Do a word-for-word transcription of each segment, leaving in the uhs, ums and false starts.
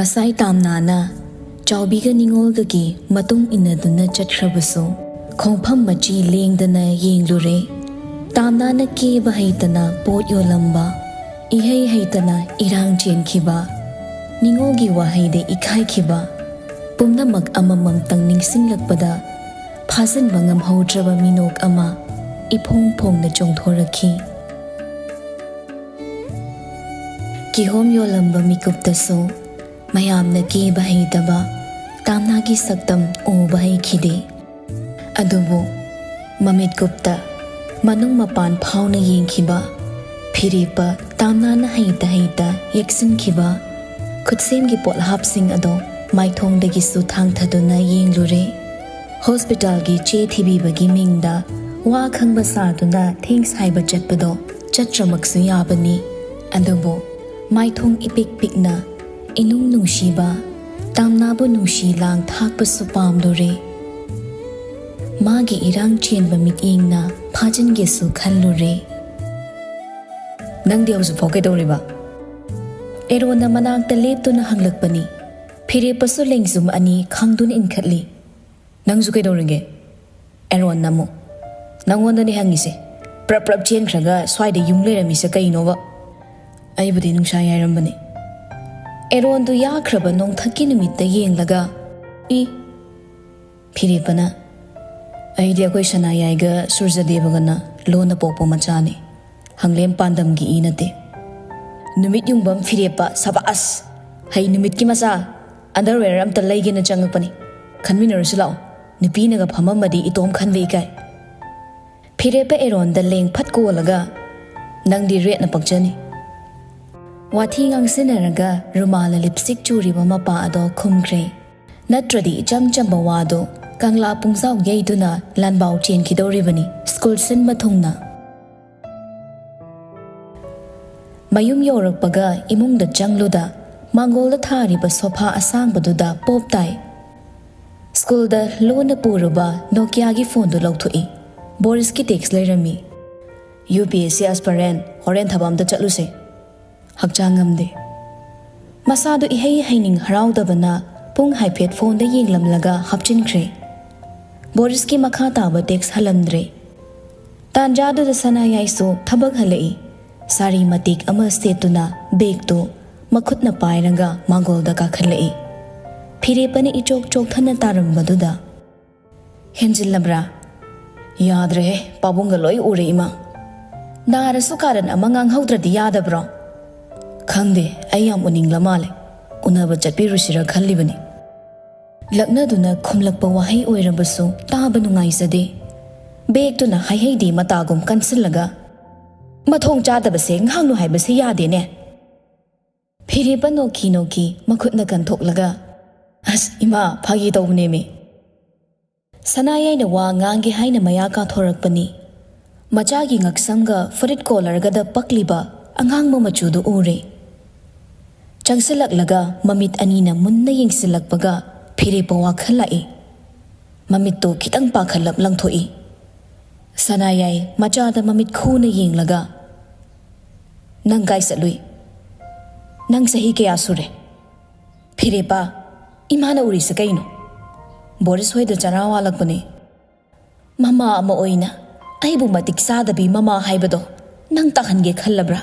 ꯉꯁꯥꯏ ꯇꯥꯝꯅꯥꯅ ꯆꯥꯎꯕꯤꯒ ꯅꯤꯉꯣꯜꯒꯒꯤ ꯃꯇꯨꯡ ꯏꯟꯅꯗꯨꯅ ꯆꯠꯈ꯭ꯔꯕꯁꯨ, ꯈꯣꯡꯐꯝ ꯃꯆꯤ ꯂꯦꯡꯗꯅ ꯌꯦꯡꯂꯨꯔꯦ꯫ ꯇꯥꯝꯅꯥꯅ ꯀꯦꯕ ꯍꯩꯇꯅ ꯄꯣꯠ ꯌꯣꯜꯂꯝꯕ, ꯏꯍꯩ ꯍꯩꯇꯅ ꯏꯔꯥꯡ ꯆꯦꯟꯈꯤꯕ, ꯅꯤꯉꯣꯜꯒꯤ ꯋꯥꯍꯩꯗ ꯏꯀꯥꯏꯈꯤꯕ, ꯄꯨꯝꯅꯃꯛ ꯑꯃꯃꯝꯇꯪ ꯅꯤꯡꯁꯤꯡꯂꯛꯄꯗ ꯐꯥꯖꯤꯟꯕ ꯉꯝꯍꯧꯗ꯭ꯔꯕ ꯃꯤꯅꯣꯛ ꯑꯃ ꯏꯐꯣꯡ ꯐꯣꯡꯅ ꯆꯣꯡꯊꯣꯔꯛꯈꯤ꯫ ꯀꯤꯍꯣꯝ ꯌꯣꯜꯂꯝꯕ ꯃꯤꯀꯨꯞꯇꯁꯨ ꯃꯌꯥꯝꯅ ꯀꯦꯕ ꯍꯩꯇꯕ ꯇꯥꯝꯅꯥꯒꯤ ꯁꯛꯇꯝ ꯎꯕ ꯍꯩꯈꯤꯗꯦ꯫ ꯑꯗꯨꯕꯨ ꯃꯃꯤꯠꯀꯨꯞꯇ ꯃꯅꯨꯡ ꯃꯄꯥꯟ ꯐꯥꯎꯅ ꯌꯦꯡꯈꯤꯕ, ꯐꯤꯔꯦꯞꯄ ꯇꯥꯝꯅꯥꯅ ꯍꯩꯇ ꯍꯩꯇ ꯌꯦꯛꯁꯤꯟꯈꯤꯕ ꯈꯨꯠꯁꯦꯝꯒꯤ ꯄꯣꯠꯍꯥꯞꯁꯤꯡ ꯑꯗꯣ ꯃꯥꯏꯊꯣꯡꯗꯒꯤꯁꯨ ꯊꯥꯡꯊꯗꯨꯅ ꯌꯦꯡꯂꯨꯔꯦ꯫ ꯍꯣꯁꯄꯤꯇꯥꯜꯒꯤ ꯆꯦ ꯊꯤꯕꯤꯕꯒꯤ ꯃꯤꯡꯗ ꯋꯥ ꯈꯪꯕ ꯁꯥꯗꯨꯅ ꯊꯦꯡ ꯁꯥꯏꯕ ꯆꯠꯄꯗꯣ ꯆꯠꯇ꯭ꯔꯃꯛꯁꯨ ꯌꯥꯕꯅꯤ꯫ ꯑꯗꯨꯕꯨ ꯃꯥꯏꯊꯣꯡ ꯏꯄꯤꯛ ꯄꯤꯛꯅ ꯏꯅꯨꯡ ꯅꯨꯡꯁꯤꯕ ꯇꯥꯝꯅꯥꯕꯨ ꯅꯨꯡꯁꯤ ꯂꯥꯡ ꯊꯥꯛꯄꯁꯨ ꯄꯥꯝꯂꯨꯔꯦ꯫ ꯃꯥꯒꯤ ꯏꯔꯥꯡ ꯆꯦꯟꯕ ꯃꯤꯠꯌꯦꯡꯅ ꯐꯥꯖꯤꯟꯒꯦꯁꯨ ꯈꯜꯂꯨꯔꯦ꯫ "ꯅꯪꯗꯤ ꯍꯧꯖꯤꯛꯐꯥꯎ ꯀꯩꯗꯧꯔꯤꯕ?" ꯑꯦꯔꯣꯟꯅ ꯃꯅꯥꯛꯇ ꯂꯦꯞꯇꯨꯅ ꯍꯪꯂꯛꯄꯅꯤ꯫ ꯐꯤꯔꯦꯞꯄꯁꯨ ꯂꯦꯡꯖꯨꯝ ꯑꯅꯤ ꯈꯥꯡꯗꯨꯅ ꯏꯟꯈꯠꯂꯤ꯫ "ꯅꯪꯁꯨ ꯀꯩꯗꯧꯔꯤꯒꯦ?" ꯑꯦꯔꯣꯟꯅ ꯑꯃꯨꯛ, "ꯅꯪꯉꯣꯟꯗꯅꯦ ꯍꯪꯉꯤꯁꯦ꯫ ꯄ꯭ꯔꯞ ꯄ꯭ꯔꯞ ꯆꯦꯟꯈ꯭ꯔꯒ ꯁ꯭ꯋꯥꯏꯗ ꯌꯨꯡ ꯂꯩꯔꯝꯃꯤꯁꯦ ꯀꯩꯅꯣꯕ?" "ꯑꯩꯕꯨꯗꯤ ꯅꯨꯡꯁꯥ ꯌꯥꯏꯔꯝꯕꯅꯦ꯫" ꯑꯦꯔꯣꯟꯗꯨ ꯌꯥꯈ꯭ꯔꯕ ꯅꯣꯡꯊꯛꯀꯤ ꯅꯨꯃꯤꯠꯇ ꯌꯦꯡꯂꯒ, "ꯏ!" ꯐꯤꯔꯦꯞꯄꯅ, "ꯑꯩꯗꯤ ꯑꯩꯈꯣꯏ ꯁꯅꯥꯌꯥꯏꯒ ꯁꯨꯔꯖꯗꯦꯕꯒꯅ ꯂꯣꯟꯅ ꯄꯣꯛꯄ ꯃꯆꯥꯅꯤ꯫ ꯍꯪꯂꯦꯝ ꯄꯥꯟꯗꯝꯒꯤ ꯏ ꯅꯠꯇꯦ꯫" "ꯅꯨꯃꯤꯠ ꯌꯨꯡꯐꯝ ꯐꯤꯔꯦꯞꯄ, ꯁꯕꯥꯁ! ꯍꯩ ꯅꯨꯃꯤꯠꯀꯤ ꯃꯆꯥ꯫ ꯑꯟꯗꯔꯋꯦꯌꯔ ꯑꯝꯇ ꯂꯩꯒꯦꯅ ꯆꯪꯉꯛꯄꯅꯤ꯫ ꯈꯟꯃꯤꯟꯅꯔꯨꯁꯤ ꯂꯥꯛꯑꯣ꯫ ꯅꯨꯄꯤꯅꯒ ꯐꯝꯃꯝꯃꯗꯤ ꯏꯇꯣꯝ ꯈꯟꯕ ꯏꯀꯥꯏ꯫" ꯐꯤꯔꯦꯞꯄ ꯑꯦꯔꯣꯟꯗ ꯂꯦꯡ ꯐꯠ ꯀꯣꯜꯂꯒ, "ꯅꯪꯗꯤ ꯔꯦꯠꯅ ꯄꯛꯆꯅꯤ꯫" ꯋꯥꯊꯤ ꯉꯥꯡꯁꯤꯟꯅꯔꯒ ꯔꯨꯃꯥꯜꯅ ꯂꯤꯞꯁꯇꯤꯛ ꯆꯨꯔꯤꯕ ꯃꯄꯥ ꯑꯗꯣ ꯈꯨꯝꯈ꯭ꯔꯦ꯫ ꯅꯠꯇ꯭ꯔꯗꯤ ꯏꯆꯝ ꯆꯝꯕ ꯋꯥꯗꯣ ꯀꯪꯂꯥ ꯄꯨꯡꯖꯥꯎ ꯌꯩꯗꯨꯅ ꯂꯥꯟꯕꯥꯎ ꯆꯦꯟꯈꯤꯗꯧꯔꯤꯕꯅꯤ ꯁ꯭ꯀꯨꯜ ꯁꯤꯟꯕ ꯊꯨꯡꯅ꯫ ꯃꯌꯨꯝ ꯌꯧꯔꯛꯄꯒ ꯏꯃꯨꯡꯗ ꯆꯪꯂꯨꯗ ꯃꯥꯡꯒꯣꯜꯗ ꯊꯥꯔꯤꯕ ꯁꯣꯐꯥ ꯑꯁꯥꯡꯕꯗꯨꯗ ꯄꯣꯞ ꯇꯥꯏ꯫ ꯁ꯭ꯀꯨꯜꯗ ꯂꯣꯟꯅ ꯄꯨꯔꯨꯕ ꯅꯣꯀꯤꯌꯥꯒꯤ ꯐꯣꯟꯗꯨ ꯂꯧꯊꯣꯛꯏ꯫ ꯕꯣꯔꯤꯁꯀꯤ ꯇꯦꯛꯁ ꯂꯩꯔꯝꯃꯤ꯫ "ꯌꯨ ꯄꯤ ꯑꯦꯁ ꯁꯤ ꯑꯁꯄꯔꯦꯟ, ꯍꯣꯔꯦꯟ ꯊꯕꯛ ꯑꯝꯇ ꯆꯠꯂꯨꯁꯦ꯫" "ꯍꯛꯆꯥꯡ ꯉꯝꯗꯦ꯫" ꯃꯁꯥꯗꯨ ꯏꯍꯩ ꯍꯩꯅꯤꯡ ꯍꯔꯥꯎꯗꯕꯅ ꯄꯨꯡ ꯍꯥꯏꯐꯦꯠ ꯐꯣꯟꯗ ꯌꯦꯡꯂꯝꯂꯒ ꯍꯥꯞꯆꯤꯟꯈ꯭ꯔꯦ꯫ ꯕꯣꯔꯤꯁꯀꯤ ꯃꯈꯥ ꯇꯥꯕ ꯇꯦꯛꯁ ꯍꯜꯂꯝꯗ꯭ꯔꯦ꯫ ꯇꯥꯟꯖꯥꯗꯨꯗ ꯁꯅꯥꯌꯥꯏꯁꯨ ꯊꯕꯛ ꯍꯜꯂꯛꯏ꯫ ꯁꯥꯔꯤ ꯃꯇꯦꯛ ꯑꯃ ꯁꯦꯠꯇꯨꯅ ꯕꯦꯒꯇꯨ ꯃꯈꯨꯠꯅ ꯄꯥꯏꯔꯒ ꯃꯥꯡꯒꯣꯜꯗ ꯀꯥꯈꯠꯂꯛꯏ꯫ ꯐꯤꯔꯦꯞꯄꯅ ꯏꯆꯣꯛ ꯆꯣꯛꯊꯅ ꯇꯥꯔꯝꯕꯗꯨꯗ, "ꯍꯦꯟꯖꯤꯜꯂꯕ꯭ꯔꯥ? ꯌꯥꯗ꯭ꯔꯦꯍꯦ, ꯄꯥꯕꯨꯡꯒ ꯂꯣꯏ ꯎꯔꯦ ꯏꯃꯥ꯫ ꯅꯥꯔꯁꯨ ꯀꯥꯔꯟ ꯑꯃ ꯉꯥꯡꯍꯧꯗ꯭ꯔꯗꯤ ꯌꯥꯗꯕ꯭ꯔꯣ?" "ꯈꯪꯗꯦ, ꯑꯩ ꯌꯥꯝ ꯎꯅꯤꯡꯂ ꯃꯥꯜꯂꯦ꯫ ꯎꯅꯕ ꯆꯠꯄꯤꯔꯨꯁꯤꯔ ꯈꯜꯂꯤꯕꯅꯤ꯫" ꯂꯛꯅꯗꯨꯅ ꯈꯨꯝꯂꯛꯄ ꯋꯥꯍꯩ ꯑꯣꯏꯔꯕꯁꯨ ꯇꯥꯕ ꯅꯨꯡꯉꯥꯏꯖꯗꯦ꯫ ꯕꯦꯒꯇꯨꯅ ꯍꯥꯏꯍꯩꯗꯦ ꯃꯇꯥꯒꯨꯝ ꯀꯟꯁꯤꯜꯂꯒ, "ꯃꯊꯣꯡ ꯆꯥꯗꯕꯁꯦ ꯉꯥꯡꯅꯨ ꯍꯥꯏꯕꯁꯦ ꯌꯥꯗꯦꯅꯦ꯫" ꯐꯤꯔꯦꯞꯄ ꯅꯣꯛꯈꯤ ꯅꯣꯛꯈꯤ ꯃꯈꯨꯠꯅ ꯀꯟꯊꯣꯛꯂꯒ, "ꯑꯁ ꯏꯃꯥ, ꯐꯥꯒꯤ ꯇꯧꯕꯅꯦꯃꯤ꯫" ꯁꯅꯥꯌꯥꯏꯅ ꯋꯥ ꯉꯥꯡꯒꯦ ꯍꯥꯏꯅ ꯃꯌꯥ ꯀꯥꯊꯣꯔꯛꯄꯅꯤ꯫ ꯃꯆꯥꯒꯤ ꯉꯛꯁꯝꯒ ꯐꯨꯔꯤꯠ ꯀꯣꯂꯔꯒꯗ ꯄꯛꯂꯤꯕ ꯑꯉꯥꯡꯕ ꯃꯆꯨꯗꯨ ꯎꯔꯦ꯫ ꯆꯪꯁꯤꯜꯂꯛꯂꯒ ꯃꯃꯤꯠ ꯑꯅꯤꯅ ꯃꯨꯟꯅ ꯌꯦꯡꯁꯤꯜꯂꯛꯄꯒ ꯐꯤꯔꯦꯞꯄ ꯋꯥꯈꯜ ꯂꯥꯛꯏ꯫ ꯃꯃꯤꯠꯇꯨ ꯈꯤꯇꯪ ꯄꯥꯈꯠꯂꯞ ꯂꯪꯊꯣꯛꯏ꯫ ꯁꯅꯥꯌꯥꯏ ꯃꯆꯥꯗ ꯃꯃꯤꯠ ꯈꯨꯅ ꯌꯦꯡꯂꯒ, "ꯅꯪ ꯀꯥꯏ ꯆꯠꯂꯨꯏ? ꯅꯪ ꯆꯍꯤ ꯀꯌꯥ ꯁꯨꯔꯦ?" "ꯐꯤꯔꯦꯞꯄ, ꯏꯃꯥꯅ ꯎꯔꯤꯁꯦ ꯀꯩꯅꯣ? ꯕꯣꯔꯤꯁ ꯍꯣꯏꯗ ꯆꯔꯥ ꯋꯥꯜꯂꯛꯄꯅꯦ꯫" "ꯃꯃꯥ ꯑꯃ ꯑꯣꯏꯅ ꯑꯩꯕꯨ ꯃꯇꯤꯛ ꯆꯥꯗꯕꯤ ꯃꯃꯥ ꯍꯥꯏꯕꯗꯣ ꯅꯪ ꯇꯥꯍꯟꯒꯦ ꯈꯜꯂꯕ꯭ꯔꯥ?"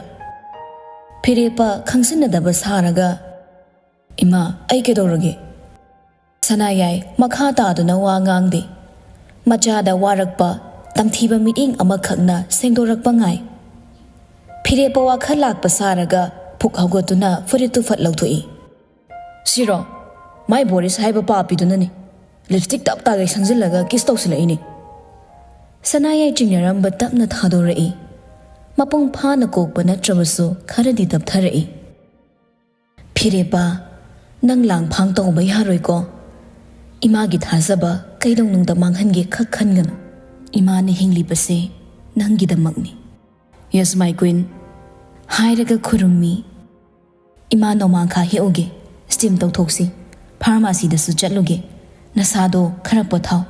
ꯐꯤꯔꯦꯞꯄ ꯈꯪꯁꯤꯟꯅꯗꯕ ꯁꯥꯔꯒ, "ꯏꯃꯥ, ꯑꯩ ꯀꯩꯗꯧꯔꯒꯦ?" ꯁꯅꯥꯌꯥꯏ ꯃꯈꯥ ꯇꯥꯗꯨꯅ ꯋꯥ ꯉꯥꯡꯗꯦ꯫ ꯃꯆꯥꯗ ꯋꯥꯔꯛꯄ, ꯇꯝꯊꯤꯕ ꯃꯤꯠꯌꯦꯡ ꯑꯃꯈꯛꯅ ꯁꯦꯡꯗꯣꯔꯛꯄ ꯉꯥꯏ꯫ ꯐꯤꯔꯦꯞꯄ ꯋꯥꯈꯜ ꯂꯥꯛꯄ ꯁꯥꯔꯒ ꯐꯨꯛ ꯍꯧꯒꯠꯇꯨꯅ ꯐꯨꯔꯤꯠꯇꯨ ꯐꯠ ꯂꯧꯊꯣꯛꯏ꯫ "ꯁꯤꯔꯣ? ꯃꯥꯏ ꯕꯣꯔꯤꯁ ꯍꯥꯏꯕ ꯄꯥꯄꯤꯗꯨꯅꯅꯤ꯫ ꯂꯤꯞꯁꯇꯤꯛ ꯇꯞ ꯇꯥꯒꯩ ꯁꯪꯖꯤꯜꯂꯒ ꯀꯤꯁ ꯇꯧꯁꯤꯜꯂꯛꯏꯅꯤ꯫" ꯁꯅꯥꯌꯥꯏ ꯆꯤꯡꯅꯔꯝꯕ ꯇꯞꯅ ꯊꯥꯗꯣꯔꯛꯏ꯫ ꯃꯄꯨꯡ ꯐꯥꯅ ꯀꯣꯛꯄ ꯅꯠꯇ꯭ꯔꯕꯁꯨ ꯈꯔꯗꯤ ꯇꯞꯊꯔꯛꯏ꯫ "ꯐꯤꯔꯦꯞꯄ, ꯅꯪ ꯂꯥꯡꯐꯥꯡ ꯇꯧꯕ ꯌꯥꯔꯣꯏꯀꯣ꯫ ꯏꯃꯥꯒꯤ ꯊꯥꯖꯕ ꯀꯩꯗꯧꯅꯨꯡꯗ ꯃꯥꯡꯍꯟꯒꯦ ꯈꯛ ꯈꯟꯒꯅꯨ꯫ ꯏꯃꯥꯅ ꯍꯤꯡꯂꯤꯕꯁꯦ ꯅꯪꯒꯤꯗꯃꯛꯅꯤ꯫" "Yes, my queen," ꯍꯥꯏꯔꯒ ꯈꯨꯔꯨꯝꯃꯤ꯫ "ꯏꯃꯥ, ꯅꯣꯡꯃꯥꯡꯈꯥ ꯍꯦꯛꯎꯒꯦ, ꯁ꯭ꯇꯤꯝ ꯇꯧꯊꯣꯛꯁꯤ꯫ ꯐꯥꯔꯃꯥꯁꯤꯗꯁꯨ ꯆꯠꯂꯨꯒꯦ꯫ ꯅꯁꯥꯗꯣ ꯈꯔ ꯄꯣꯊꯥꯎ꯫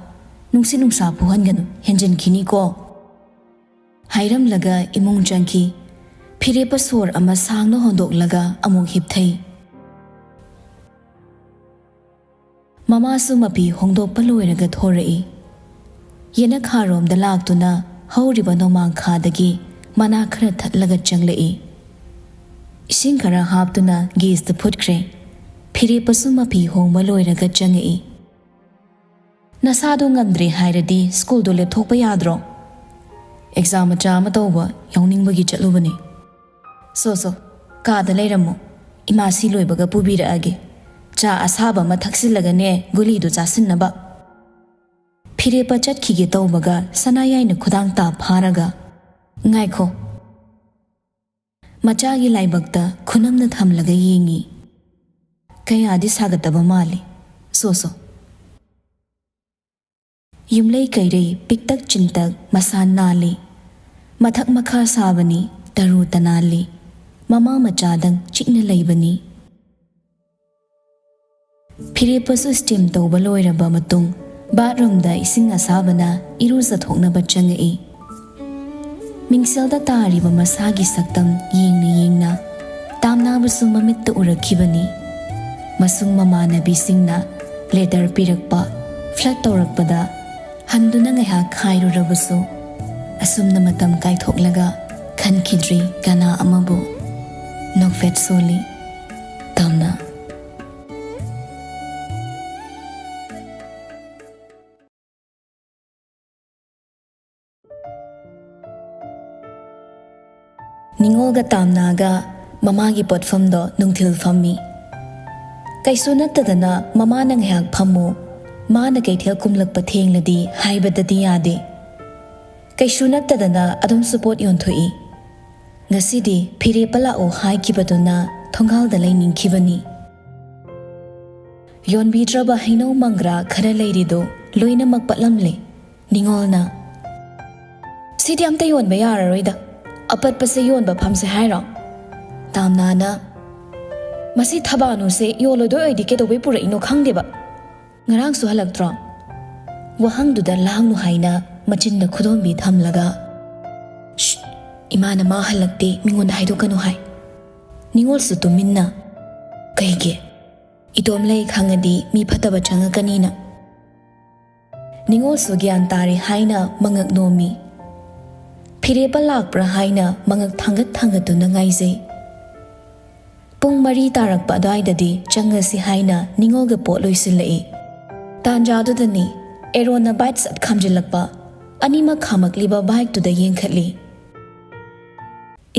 ꯅꯨꯡꯁꯤꯠ ꯅꯨꯡꯁꯥ ꯐꯨꯍꯟꯒꯅꯨ, ꯍꯦꯟꯖꯤꯟꯈꯤꯅꯤꯀꯣ꯫" ꯍꯥꯏꯔꯝꯂꯒ ꯏꯃꯨꯡ ꯆꯪꯈꯤ꯫ ꯐꯤꯔꯦꯞꯄ ꯁꯣꯔ ꯑꯃ ꯁꯥꯡꯅ ꯍꯣꯟꯗꯣꯛꯂꯒ ꯑꯃꯨꯛ ꯍꯤꯞꯊꯩ꯫ ꯃꯃꯥꯁꯨ ꯃꯐꯤ ꯍꯣꯡꯗꯣꯛꯄ ꯂꯣꯏꯔꯒ ꯊꯣꯔꯛꯏ꯫ ꯌꯦꯅꯈꯥꯔꯣꯝꯗ ꯂꯥꯛꯇꯨꯅ ꯍꯧꯔꯤꯕ ꯅꯣꯡꯃꯥꯡꯈꯥꯗꯒꯤ ꯃꯅꯥ ꯈꯔ ꯊꯠꯂꯒ ꯆꯪꯂꯛꯏ꯫ ꯏꯁꯤꯡ ꯈꯔ ꯍꯥꯞꯇꯨꯅ ꯒꯦꯁꯇ ꯐꯨꯠꯈ꯭ꯔꯦ꯫ ꯐꯤꯔꯦꯞꯄꯁꯨ ꯃꯐꯤ ꯍꯣꯡꯕ ꯂꯣꯏꯔꯒ ꯆꯪꯉꯛꯏ꯫ "ꯅꯁꯥꯗꯣ ꯉꯝꯗ꯭ꯔꯦ ꯍꯥꯏꯔꯗꯤ ꯁ꯭ꯀꯨꯜꯗꯣ ꯂꯦꯞꯊꯣꯛꯄ ꯌꯥꯗ꯭ꯔꯣ? ꯑꯦꯛꯖꯥꯝ ꯃꯆꯥ ꯑꯃ ꯇꯧꯕ ꯌꯥꯎꯅꯤꯡꯕꯒꯤ ꯆꯠꯂꯨꯕꯅꯦ꯫ ꯁꯣ ꯁꯣ, ꯀꯥꯗ ꯂꯩꯔꯝꯃꯣ, ꯏꯃꯥ ꯁꯤ ꯂꯣꯏꯕꯒ ꯄꯨꯕꯤꯔꯛꯑꯒꯦ꯫ ꯆꯥ ꯑꯁꯥꯕ ꯑꯃ ꯊꯛꯆꯤꯜꯂꯒꯅꯦ ꯒꯨꯂꯤꯗꯨ ꯆꯥꯁꯤꯟꯅꯕ"꯫ ꯐꯤꯔꯦꯞꯄ ꯆꯠꯈꯤꯒꯦ ꯇꯧꯕꯒ ꯁꯅꯥꯌꯥꯏꯅ ꯈꯨꯗꯥꯡ ꯇꯥ ꯐꯥꯔꯒ, "ꯉꯥꯏꯈꯣ"꯫ ꯃꯆꯥꯒꯤ ꯂꯥꯏꯕꯛꯇ ꯈꯨꯅꯝꯅ ꯊꯝꯂꯒ ꯌꯦꯡꯉꯤ꯫ ꯀꯌꯥꯗꯤ ꯁꯥꯒꯠꯇꯕ ꯃꯥꯜꯂꯤ꯫ ꯁꯣ ꯁꯣ꯫ ꯌꯨꯝꯂꯩ ꯀꯩꯔꯩ ꯄꯤꯛꯇꯛ ꯆꯤꯟꯇꯛ ꯃꯁꯥ ꯅꯥꯜꯂꯤ꯫ ꯃꯊꯛ ꯃꯈꯥ ꯁꯥꯕꯅꯤ, ꯇꯔꯨ ꯇꯅꯥꯜꯂꯤ꯫ ꯃꯃꯥ ꯃꯆꯥꯗꯪ ꯆꯤꯛꯅ ꯂꯩꯕꯅꯤ꯫ ꯐꯤꯔꯦꯞꯄꯁꯨ ꯁ꯭ꯇꯤꯝ ꯇꯧꯕ ꯂꯣꯏꯔꯕ ꯃꯇꯨꯡ ꯕꯥꯠꯔꯨꯝꯗ ꯏꯁꯤꯡ ꯑꯁꯥꯕꯅ ꯏꯔꯨꯖꯊꯣꯛꯅꯕ ꯆꯪꯉꯛꯏ꯫ ꯃꯤꯡꯁꯦꯜꯗ ꯇꯥꯔꯤꯕ ꯃꯁꯥꯒꯤ ꯁꯛꯇꯝ ꯌꯦꯡꯅ ꯌꯦꯡꯅ ꯇꯥꯝꯅꯥꯕꯁꯨ ꯃꯃꯤꯠꯇ ꯎꯔꯛꯈꯤꯕꯅꯤ꯫ ꯃꯁꯨꯡ ꯃꯃꯥꯟꯅꯕꯤꯁꯤꯡꯅ ꯂꯦꯇꯔ ꯄꯤꯔꯛꯄ, ꯐ꯭ꯂꯠ ꯇꯧꯔꯛꯄꯗ ꯍꯟꯗꯨꯅ ꯉꯥꯏꯍꯥꯛ ꯈꯥꯏꯔꯨꯔꯕꯁꯨ, ꯑꯁꯨꯝꯅ ꯃꯇꯝ ꯀꯥꯏꯊꯣꯛꯂꯒ ꯈꯟꯈꯤꯗ꯭ꯔꯤ ꯀꯅꯥ ꯑꯃꯕꯨ꯫ ꯅꯣꯛꯐꯦꯠ ꯁꯣꯜꯂꯤ꯫ ꯇꯥꯝꯅꯥ꯫ ꯅꯤꯉꯣꯜꯒ ꯇꯥꯝꯅꯥꯒ ꯃꯃꯥꯒꯤ ꯄꯣꯠꯐꯝꯗꯣ ꯅꯨꯡꯊꯤꯜ ꯐꯝꯃꯤ꯫ ꯀꯩꯁꯨ ꯅꯠꯇꯗꯅ ꯃꯃꯥꯅ ꯉꯥꯏꯍꯥꯛ ꯐꯝꯃꯨ, ꯃꯥꯅ ꯀꯩꯊꯦꯜ ꯀꯨꯝꯂꯛꯄ ꯊꯦꯡꯂꯗꯤ ꯍꯥꯏꯕꯗꯗꯤ ꯌꯥꯗꯦ꯫ ꯀꯩꯁꯨ ꯅꯠꯇꯗꯅ ꯑꯗꯨꯝꯁꯨ ꯄꯣꯠ ꯌꯣꯟꯊꯣꯛꯏ꯫ ꯉꯁꯤꯗꯤ ꯐꯤꯔꯦꯞꯄ ꯂꯥꯛꯎ ꯍꯥꯏꯈꯤꯕꯗꯨꯅ ꯊꯣꯡꯒꯥꯜꯗ ꯂꯩꯅꯤꯡꯈꯤꯕꯅꯤ꯫ ꯌꯣꯟꯕꯤꯗ꯭ꯔꯕ ꯍꯩꯅꯧ ꯃꯪꯒ꯭ꯔꯥ ꯈꯔ ꯂꯩꯔꯤꯗꯨ ꯂꯣꯏꯅꯃꯛ ꯄꯠꯂꯝꯂꯦ꯫ ꯅꯤꯉꯣꯜꯅ, "ꯁꯤꯗꯤ ꯑꯝꯇ ꯌꯣꯟꯕ ꯌꯥꯔꯔꯣꯏꯗ, ꯑꯄꯠꯄꯁꯦ ꯌꯣꯟꯕ ꯐꯝꯁꯦ ꯍꯥꯏꯔꯣ?" ꯇꯥꯝꯅꯥꯅ, "ꯃꯁꯤ ꯊꯕꯥꯅꯨꯁꯦ ꯌꯣꯜꯂꯣꯏꯗꯣꯏ ꯑꯣꯏꯗꯤ ꯀꯩꯗꯧꯕꯩ ꯄꯨꯔꯛꯏꯅꯣ ꯈꯪꯗꯦꯕ꯫ ꯉꯔꯥꯡꯁꯨ ꯍꯜꯂꯛꯇ꯭ꯔꯣ?" ꯋꯥꯍꯪꯗꯨꯗ ꯂꯥꯡꯅꯨ ꯍꯥꯏꯅ ꯃꯆꯤꯟꯗ ꯈꯨꯗꯣꯝꯕꯤ ꯊꯝꯂꯒ, "ꯁ꯭ꯠ, ꯏꯃꯥꯅ ꯃꯥ ꯍꯜꯂꯛꯇꯦ ꯃꯤꯉꯣꯟꯗ ꯍꯥꯏꯗꯣꯛꯀꯅꯨ ꯍꯥꯏ"꯫ ꯅꯤꯉꯣꯜꯁꯨ ꯇꯨꯃꯤꯟꯅ, "ꯀꯩꯒꯤ?" ꯇꯣꯝꯂꯩ ꯈꯪꯉꯗꯤ ꯃꯤ ꯐꯠꯇꯕ ꯆꯪꯉꯛꯀꯅꯤꯅ꯫ ꯅꯤꯉꯣꯜꯁꯨ ꯒ꯭ꯌꯥꯟ ꯇꯥꯔꯦ ꯍꯥꯏꯅ ꯃꯉꯛ ꯅꯣꯝꯃꯤ꯫ ꯐꯤꯔꯦꯞꯄ ꯂꯥꯛꯄ꯭ꯔꯥ ꯍꯥꯏꯅ ꯃꯉꯛ ꯊꯥꯡꯒꯠ ꯊꯥꯡꯒꯠꯇꯨꯅ ꯉꯥꯏꯖꯩ꯫ ꯄꯨꯡ ꯃꯔꯤ ꯇꯥꯔꯛꯄ ꯑꯗꯨꯋꯥꯏꯗꯗꯤ ꯆꯪꯉꯁꯤ ꯍꯥꯏꯅ ꯅꯤꯉꯣꯜꯒ ꯄꯣꯠ ꯂꯣꯏꯁꯤꯜꯂꯛꯏ꯫ ꯇꯥꯟꯖꯥꯗꯨꯗꯅꯤ ꯑꯦꯔꯣꯟꯅ ꯕꯥꯏꯛ ꯁꯠ ꯈꯥꯝꯖꯤꯜꯂꯛꯄ꯫ ꯑꯅꯤꯃꯛ ꯈꯥꯝꯃꯛꯂꯤꯕ ꯕꯥꯏꯛꯇꯨꯗ ꯌꯦꯡꯈꯠꯂꯤ꯫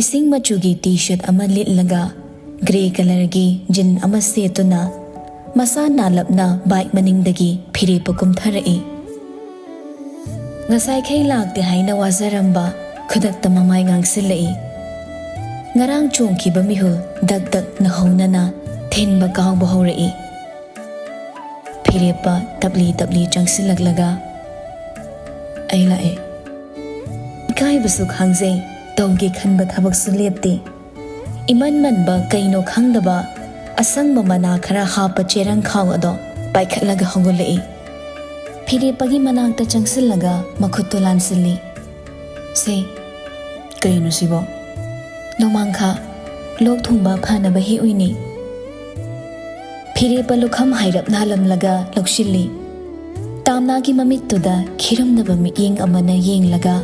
ꯏꯁꯤꯡ ꯃꯆꯨꯒꯤ ꯇꯤ ꯁꯔꯠ ꯑꯃ ꯂꯤꯠꯂꯒ ꯒ꯭ꯔꯦ ꯀꯂꯔꯒꯤ ꯖꯤꯟ ꯑꯃ ꯁꯦꯠꯇꯨꯅ ꯃꯁꯥ ꯅꯥꯜꯂꯞꯅ ꯕꯥꯏꯛ ꯃꯅꯤꯡꯗꯒꯤ ꯐꯤꯔꯦꯞꯄ ꯀꯨꯝꯊꯔꯛꯏ꯫ ꯉꯁꯥꯏꯈꯩ ꯂꯥꯛꯇꯦ ꯍꯥꯏꯅ ꯋꯥꯖꯔꯝꯕ ꯈꯨꯗꯛꯇ ꯃꯃꯥꯏ ꯉꯥꯡꯁꯤꯜꯂꯛꯏ꯫ ꯉꯔꯥꯡ ꯆꯣꯡꯈꯤꯕ ꯃꯤꯍꯨꯜ ꯗꯛ ꯗꯛ ꯅꯍꯧꯅꯅ ꯊꯤꯟꯕ ꯀꯥꯎꯕ ꯍꯧꯔꯛꯏ꯫ ꯐꯤꯔꯦꯞꯄ ꯇꯞꯂꯤ ꯇꯞꯂꯤ ꯆꯪꯁꯤꯜꯂꯛꯂꯒ, "ꯑꯩ ꯂꯥꯛꯑꯦ꯫" ꯏꯀꯥꯏꯕꯁꯨ ꯈꯪꯖꯩ, ꯇꯧꯒꯦ ꯈꯟꯕ ꯊꯕꯛꯁꯨ ꯂꯦꯞꯇꯦ꯫ ꯏꯃꯟ ꯃꯟꯕ ꯀꯩꯅꯣ ꯈꯪꯗꯕ ꯑꯁꯪꯕ ꯃꯅꯥ ꯈꯔ ꯍꯥꯞꯄ ꯆꯦꯔꯪ ꯈꯥꯎ ꯑꯗꯣ ꯄꯥꯏꯈꯠꯂꯒ ꯍꯧꯒꯠꯂꯛꯏ꯫ ꯐꯤꯔꯦꯞꯄꯒꯤ ꯃꯅꯥꯛꯇ ꯆꯪꯁꯤꯜꯂꯒ ꯃꯈꯨꯠꯇꯨ ꯂꯥꯟꯁꯤꯜꯂꯤ꯫ "ꯁꯦ, ꯀꯩꯅꯣ ꯁꯤꯕꯣ?" "ꯅꯣꯡꯃꯥꯡꯈꯥ, ꯂꯣꯛ ꯊꯨꯡꯕ ꯐꯅꯕ ꯍꯦꯛꯎꯏꯅꯦ꯫" ꯐꯤꯔꯦꯞꯄ ꯂꯨꯈꯝ ꯍꯥꯏꯔꯞ ꯅꯥꯜꯂꯝꯂꯒ ꯂꯧꯁꯤꯜꯂꯤ꯫ ꯇꯥꯝꯅꯥꯒꯤ ꯃꯃꯤꯠꯇꯨꯗ ꯈꯤꯔꯝꯅꯕ ꯃꯤꯠꯌꯦꯡ ꯑꯃꯅ ꯌꯦꯡꯂꯒ,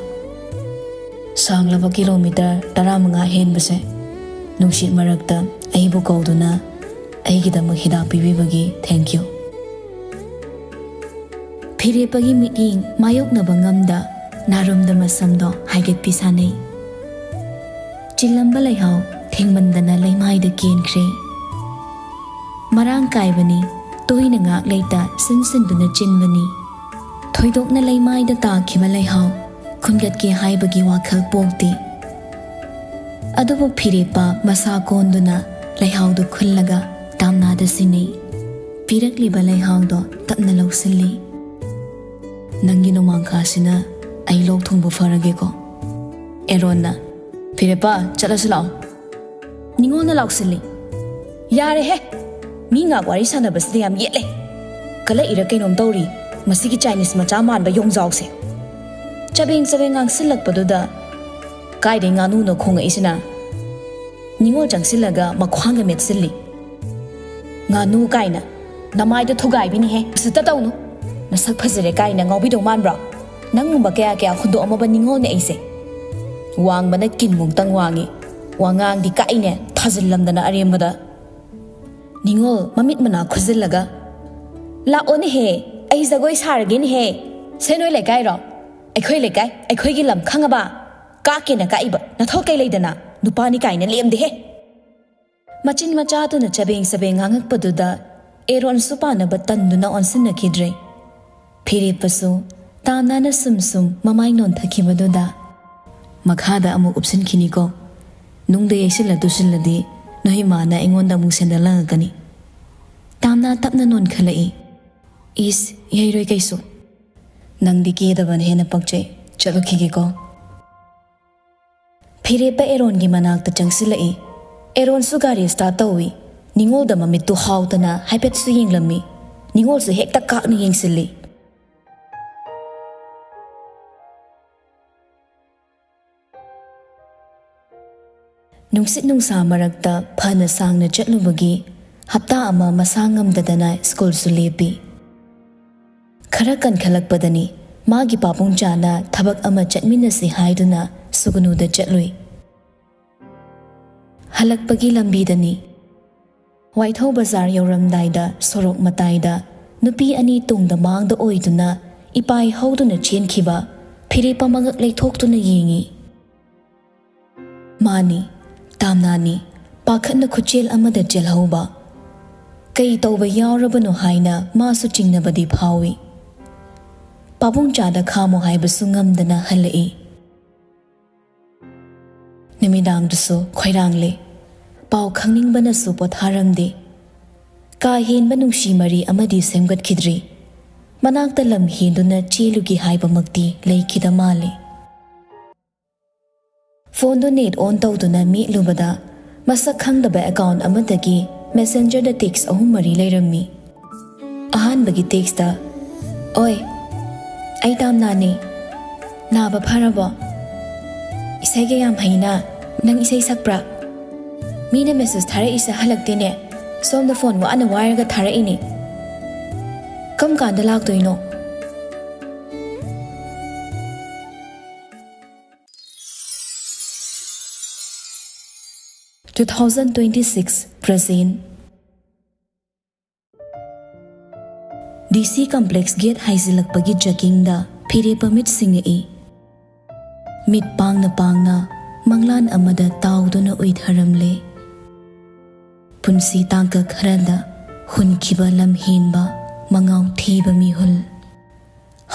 "ꯁꯥꯡꯂꯕ ꯀꯤꯂꯣꯃꯤꯇꯔ ꯇꯔꯥꯃꯉꯥ ꯍꯦꯟꯕꯁꯦ ꯅꯨꯡꯁꯤꯠ ꯃꯔꯛꯇ ꯑꯩꯕꯨ ꯀꯧꯗꯨꯅ ꯑꯩꯒꯤꯗꯃꯛ ꯍꯤꯗꯥꯛ ꯄꯤꯕꯤꯕꯒꯤ thank you꯫" ꯐꯤꯔꯦꯞꯄꯒꯤ ꯃꯤꯠꯌꯦꯡ ꯃꯥꯌꯣꯛꯅꯕ ꯉꯝꯗ ꯅꯥꯔꯨꯝꯗ ꯃꯁꯝꯗꯣ ꯍꯥꯏꯒꯠꯄꯤ ꯁꯥꯟꯅꯩ꯫ ꯆꯤꯜꯂꯝꯕ ꯂꯩꯍꯥꯎ ꯊꯦꯡꯃꯟꯗꯅ ꯂꯩꯃꯥꯏꯗ ꯀꯦꯟꯈ꯭ꯔꯦ꯫ ꯃꯔꯥꯡ ꯀꯥꯏꯕꯅꯤ, ꯇꯣꯏꯅ ꯉꯥꯛ ꯂꯩꯇ ꯁꯤꯟ ꯁꯤꯟꯗꯨꯅ ꯆꯤꯟꯕꯅꯤ꯫ ꯊꯣꯏꯗꯣꯛꯅ ꯂꯩꯃꯥꯏꯗ ꯇꯥꯈꯤꯕ ꯂꯩꯍꯥꯎ ꯈꯨꯟꯒꯠꯀꯦ ꯍꯥꯏꯕꯒꯤ ꯋꯥꯈꯜ ꯄꯣꯛꯇꯦ꯫ ꯑꯗꯨꯕꯨ ꯐꯤꯔꯦꯞꯄ ꯃꯁꯥ ꯀꯣꯟꯗꯨꯅ ꯂꯩꯍꯥꯎꯗꯨ ꯈꯨꯜꯂꯒ ꯇꯥꯝꯅꯥꯗ ꯁꯤꯟꯅꯩ꯫ ꯄꯤꯔꯛꯂꯤꯕ ꯂꯩꯍꯥꯎꯗꯣ ꯇꯞꯅ ꯂꯧꯁꯤꯜꯂꯤ꯫ "ꯅꯪꯒꯤ ꯅꯣꯡꯃꯥꯡꯈꯥꯁꯤꯅ ꯑꯩ ꯂꯣꯛ ꯊꯨꯡꯕ ꯐꯔꯒꯦꯀꯣ꯫" ꯑꯦꯔꯣꯟꯅ, "ꯐꯤꯔꯦꯞꯄ, ꯆꯠꯂꯁꯤ ꯂꯥꯛꯑꯣ꯫" ꯅꯤꯉꯣꯜꯅ ꯂꯥꯎꯁꯤꯜꯂꯤ꯫ "ꯌꯥꯔꯦꯍꯦ! ꯃꯤ ꯉꯥꯛ ꯋꯥꯔꯤ ꯁꯥꯟꯅꯕꯁꯤꯗ ꯌꯥꯝ ꯌꯦꯠꯂꯦ꯫ ꯀꯂꯛꯏꯔ ꯀꯩꯅꯣꯝ ꯇꯧꯔꯤ, ꯃꯁꯤꯒꯤ ꯆꯥꯏꯅꯤꯁ ꯃꯆꯥ ꯃꯥꯟꯕ ꯌꯣꯡꯖꯥꯎꯁꯦ꯫" ꯆꯕꯦꯡ ꯆꯕꯦꯡ ꯉꯥꯡꯁꯤꯜꯂꯛꯄꯗꯨꯗ, "ꯀꯥꯏꯗꯩ ꯉꯥꯅꯨꯅꯣ ꯈꯣꯡꯉꯛꯏꯁꯤꯅ?" ꯅꯤꯉꯣꯜ ꯆꯪꯁꯤꯜꯂꯒ ꯃꯈ꯭ꯋꯥꯡꯒ ꯃꯦꯠꯁꯤꯜꯂꯤ꯫ ꯉꯥꯅꯨ ꯀꯥꯏꯅ꯫ ꯅꯃꯥꯏꯗꯣ ꯊꯨꯒꯥꯏꯕꯤꯅꯤꯍꯦ꯫ ꯎꯁꯤꯠꯇ ꯇꯧꯅꯨ꯫ ꯅꯁꯛ ꯐꯖꯔꯦ ꯀꯥꯏꯅ ꯉꯥꯎꯕꯤꯗꯧ ꯃꯥꯟꯕ꯭ꯔꯣ? ꯅꯪꯒꯨꯝꯕ ꯀꯌꯥ ꯀꯌꯥ ꯍꯨꯟꯗꯣꯛꯑꯝꯃꯕ ꯅꯤꯉꯣꯜꯅꯦ ꯑꯩꯁꯦ꯫ ꯋꯥꯡꯕꯅ ꯀꯤꯟꯃꯨꯛꯇꯪ ꯋꯥꯡꯉꯤ꯫ ꯋꯥꯉꯥꯡꯗꯤ ꯀꯥꯛꯏꯅꯦ, ꯊꯥꯖꯤꯜꯂꯝꯗꯅ ꯑꯔꯦꯝꯕꯗ꯫ ꯅꯤꯉꯣꯜ ꯃꯃꯤꯠ ꯃꯅꯥ ꯈꯨꯖꯤꯜꯂꯒ, "ꯂꯥꯛꯑꯣꯅꯦꯍꯦ, ꯑꯩ ꯖꯒꯣꯏ ꯁꯥꯔꯒꯦꯅꯦꯍꯦ꯫ ꯁꯦ ꯅꯣꯏ ꯂꯩꯀꯥꯏꯔꯣ? ꯑꯩꯈꯣꯏ ꯂꯩꯀꯥꯏ, ꯑꯩꯈꯣꯏꯒꯤ ꯂꯝ, ꯈꯪꯉꯕ? ꯀꯥꯛꯀꯦꯅ ꯀꯥꯛꯏꯕ, ꯅꯊꯧ ꯀꯩ ꯂꯩꯗꯅ? ꯅꯨꯄꯥꯅꯤ ꯀꯥꯏꯅ ꯂꯦꯝꯗꯦꯍꯦ!" ꯃꯆꯤꯟ ꯃꯆꯥꯗꯨꯅ ꯆꯕꯦꯡ ꯆꯕꯦꯡ ꯉꯥꯡꯉꯛꯄꯗꯨꯗ ꯑꯦꯔꯣꯟꯁꯨ ꯄꯥꯅꯕ ꯇꯟꯗꯨꯅ ꯑꯣꯟꯁꯤꯟꯅꯈꯤꯗ꯭ꯔꯦ꯫ ꯐꯤꯔꯦꯞꯄꯁꯨ ꯇꯥꯝꯅꯥꯅ ꯁꯨꯝ ꯁꯨꯝ ꯃꯃꯥꯏ ꯅꯣꯟꯊꯈꯤꯕꯗꯨꯗ, "ꯃꯈꯥꯗ ꯑꯃꯨꯛ ꯎꯞꯁꯤꯟꯈꯤꯅꯤꯀꯣ꯫ ꯅꯨꯡꯗ ꯌꯩꯁꯤꯜꯂ ꯇꯨꯁꯤꯜꯂꯗꯤ ꯅꯣꯏ ꯏꯃꯥꯅ ꯑꯩꯉꯣꯟꯗ ꯑꯃꯨꯛ ꯁꯦꯟꯗꯜ ꯂꯪꯉꯛꯀꯅꯤ꯫" ꯇꯥꯝꯅꯥ ꯇꯞꯅ ꯅꯣꯟꯈꯠꯂꯛꯏ꯫ "ꯏꯁ, ꯌꯩꯔꯣꯏ ꯀꯩꯁꯨ꯫ ꯅꯪꯗꯤ ꯀꯦꯗꯕꯅ ꯍꯦꯟꯅ ꯄꯛꯆꯩ꯫ ꯆꯠꯂꯨꯈꯤꯒꯦꯀꯣ꯫" ꯐꯤꯔꯦꯞꯄ ꯑꯦꯔꯣꯟꯒꯤ ꯃꯅꯥꯛꯇ ꯆꯪꯁꯤꯜꯂꯛꯏ꯫ ꯑꯦꯔꯣꯟꯁꯨ ꯒꯥꯔꯤ ꯁ꯭ꯇꯥꯔꯠ ꯇꯧꯏ꯫ ꯅꯤꯉꯣꯜꯗ ꯃꯃꯤꯠꯇꯨ ꯍꯥꯎꯗꯅ ꯍꯥꯏꯐꯦꯠꯁꯨ ꯌꯦꯡꯂꯝꯃꯤ꯫ ꯅꯤꯉꯣꯜꯁꯨ ꯍꯦꯛꯇ ꯀꯥꯛꯅ ꯌꯦꯡꯁꯤꯜꯂꯤ꯫ ꯅꯨꯡꯁꯤꯠ ꯅꯨꯡꯁꯥ ꯃꯔꯛꯇ ꯐꯅ ꯁꯥꯡꯅ ꯆꯠꯂꯨꯕꯒꯤ ꯍꯞꯇꯥ ꯑꯃ ꯃꯁꯥ ꯉꯝꯗꯗꯅ ꯁ꯭ꯀꯨꯜꯁꯨ ꯂꯦꯞꯄꯤ꯫ ꯈꯔ ꯀꯟꯈꯠꯂꯛꯄꯗꯅꯤ ꯃꯥꯒꯤ ꯄꯥꯕꯨꯡꯆꯥꯅ ꯊꯕꯛ ꯑꯃ ꯆꯠꯃꯤꯟꯅꯁꯤ ꯍꯥꯏꯗꯨꯅ ꯁꯨꯒꯅꯨꯗ ꯆꯠꯂꯨꯏ꯫ ꯍꯜꯂꯛꯄꯒꯤ ꯂꯝꯕꯤꯗꯅꯤ꯫ ꯋꯥꯏꯊꯧ ꯕꯖꯥꯔ ꯌꯧꯔꯝꯗꯥꯏꯗ ꯁꯣꯔꯣꯛ ꯃꯇꯥꯏꯗ ꯅꯨꯄꯤ ꯑꯅꯤ ꯇꯨꯡꯗ ꯃꯥꯡꯗ ꯑꯣꯏꯗꯨꯅ ꯏꯄꯥꯏ ꯍꯧꯗꯨꯅ ꯆꯦꯟꯈꯤꯕ ꯐꯤꯔꯦꯞꯄ ꯃꯉꯛ ꯂꯩꯊꯣꯛꯇꯨꯅ ꯌꯦꯡꯉꯤ꯫ ꯃꯥꯅꯤ, ꯇꯥꯝꯅꯥꯅꯤ, ꯄꯥꯈꯠꯅ ꯈꯨꯠꯆꯦꯜ ꯑꯃꯗ ꯆꯦꯜꯍꯧꯕ꯫ ꯀꯩ ꯇꯧꯕ ꯌꯥꯎꯔꯕꯅꯣ ꯍꯥꯏꯅ ꯃꯥꯁꯨ ꯆꯤꯡꯅꯕꯗꯤ ꯐꯥꯎꯏ꯫ ꯄꯥꯕꯨꯡꯆꯥꯗ ꯈꯥꯝꯃꯨ ꯍꯥꯏꯕꯁꯨ ꯉꯝꯗꯅ ꯍꯜꯂꯛꯏ꯫ ꯅꯨꯃꯤꯗꯥꯡꯗꯨꯁꯨ ꯈꯣꯏꯔꯥꯡꯂꯦ꯫ ꯄꯥꯎ ꯈꯪꯅꯤꯡꯕꯅꯁꯨ ꯄꯣꯊꯥꯔꯝꯗꯦ꯫ ꯀꯥ ꯍꯦꯟꯕ ꯅꯨꯡꯁꯤ ꯃꯔꯤ ꯑꯃꯗꯤ ꯁꯦꯝꯒꯠꯈꯤꯗ꯭ꯔꯤ꯫ ꯃꯅꯥꯛꯇ ꯂꯝ ꯍꯦꯟꯗꯨꯅ ꯆꯦꯜꯂꯨꯒꯦ ꯍꯥꯏꯕꯃꯛꯇꯤ ꯂꯩꯈꯤꯗ ꯃꯥꯜꯂꯦ꯫ ꯐꯣꯟꯗꯨ ꯅꯦꯠ ꯑꯣꯟ ꯇꯧꯗꯨꯅ ꯃꯦꯠꯂꯨꯕꯗ, ꯃꯁꯛ ꯈꯪꯗꯕ ꯑꯦꯀꯥꯎꯟ ꯑꯃꯗꯒꯤ ꯃꯦꯁꯦꯟꯖꯔꯗ ꯇꯦꯛꯁ ꯑꯍꯨꯝ ꯃꯔꯤ ꯂꯩꯔꯝꯃꯤ꯫ ꯑꯍꯥꯟꯕꯒꯤ ꯇꯦꯛꯁꯇ, "ꯑꯣꯏ, ꯑꯩ ꯇꯥꯝꯅꯥꯅꯦ꯫ ꯅꯥꯕ ꯐꯔꯕꯣ? ꯏꯁꯩꯒ ꯌꯥꯝ ꯍꯩꯅ꯫ ꯅꯪ ꯏꯁꯩ ꯁꯛꯄ꯭ꯔꯥ? ꯃꯤꯅ ꯃꯦꯁꯦꯖ ꯊꯥꯔꯛꯏꯁꯦ ꯍꯜꯂꯛꯇꯦꯅꯦ꯫ ꯁꯣꯝꯗ ꯐꯣꯟ ꯋꯥꯅ ꯋꯥꯏꯔꯒ ꯊꯥꯔꯛꯏꯅꯦ꯫ ꯀꯔꯝ ꯀꯥꯟꯗ ꯂꯥꯛꯇꯣꯏꯅꯣ? Two thousand twenty six present. D C complex gate ꯍꯥꯏꯖꯤꯜꯂꯛꯄꯒꯤ ꯖꯀꯤꯡꯗ ꯐꯤꯔꯦꯞꯄ ꯃꯤꯠ ꯁꯤꯡꯉꯛꯏ꯫ ꯃꯤꯠ ꯄꯥꯡꯅ ꯄꯥꯡꯅ ꯃꯪꯂꯥꯟ ꯑꯃꯗ ꯇꯥꯎꯗꯨꯅ ꯎꯏꯊꯔꯝꯂꯦ꯫ ꯄꯨꯟꯁꯤ ꯇꯥꯡꯀꯛ ꯈꯔꯗ ꯍꯨꯟꯈꯤꯕ ꯂꯝꯍꯦꯟꯕ, ꯃꯉꯥꯎ ꯊꯤꯕ ꯃꯤꯍꯨꯜ꯫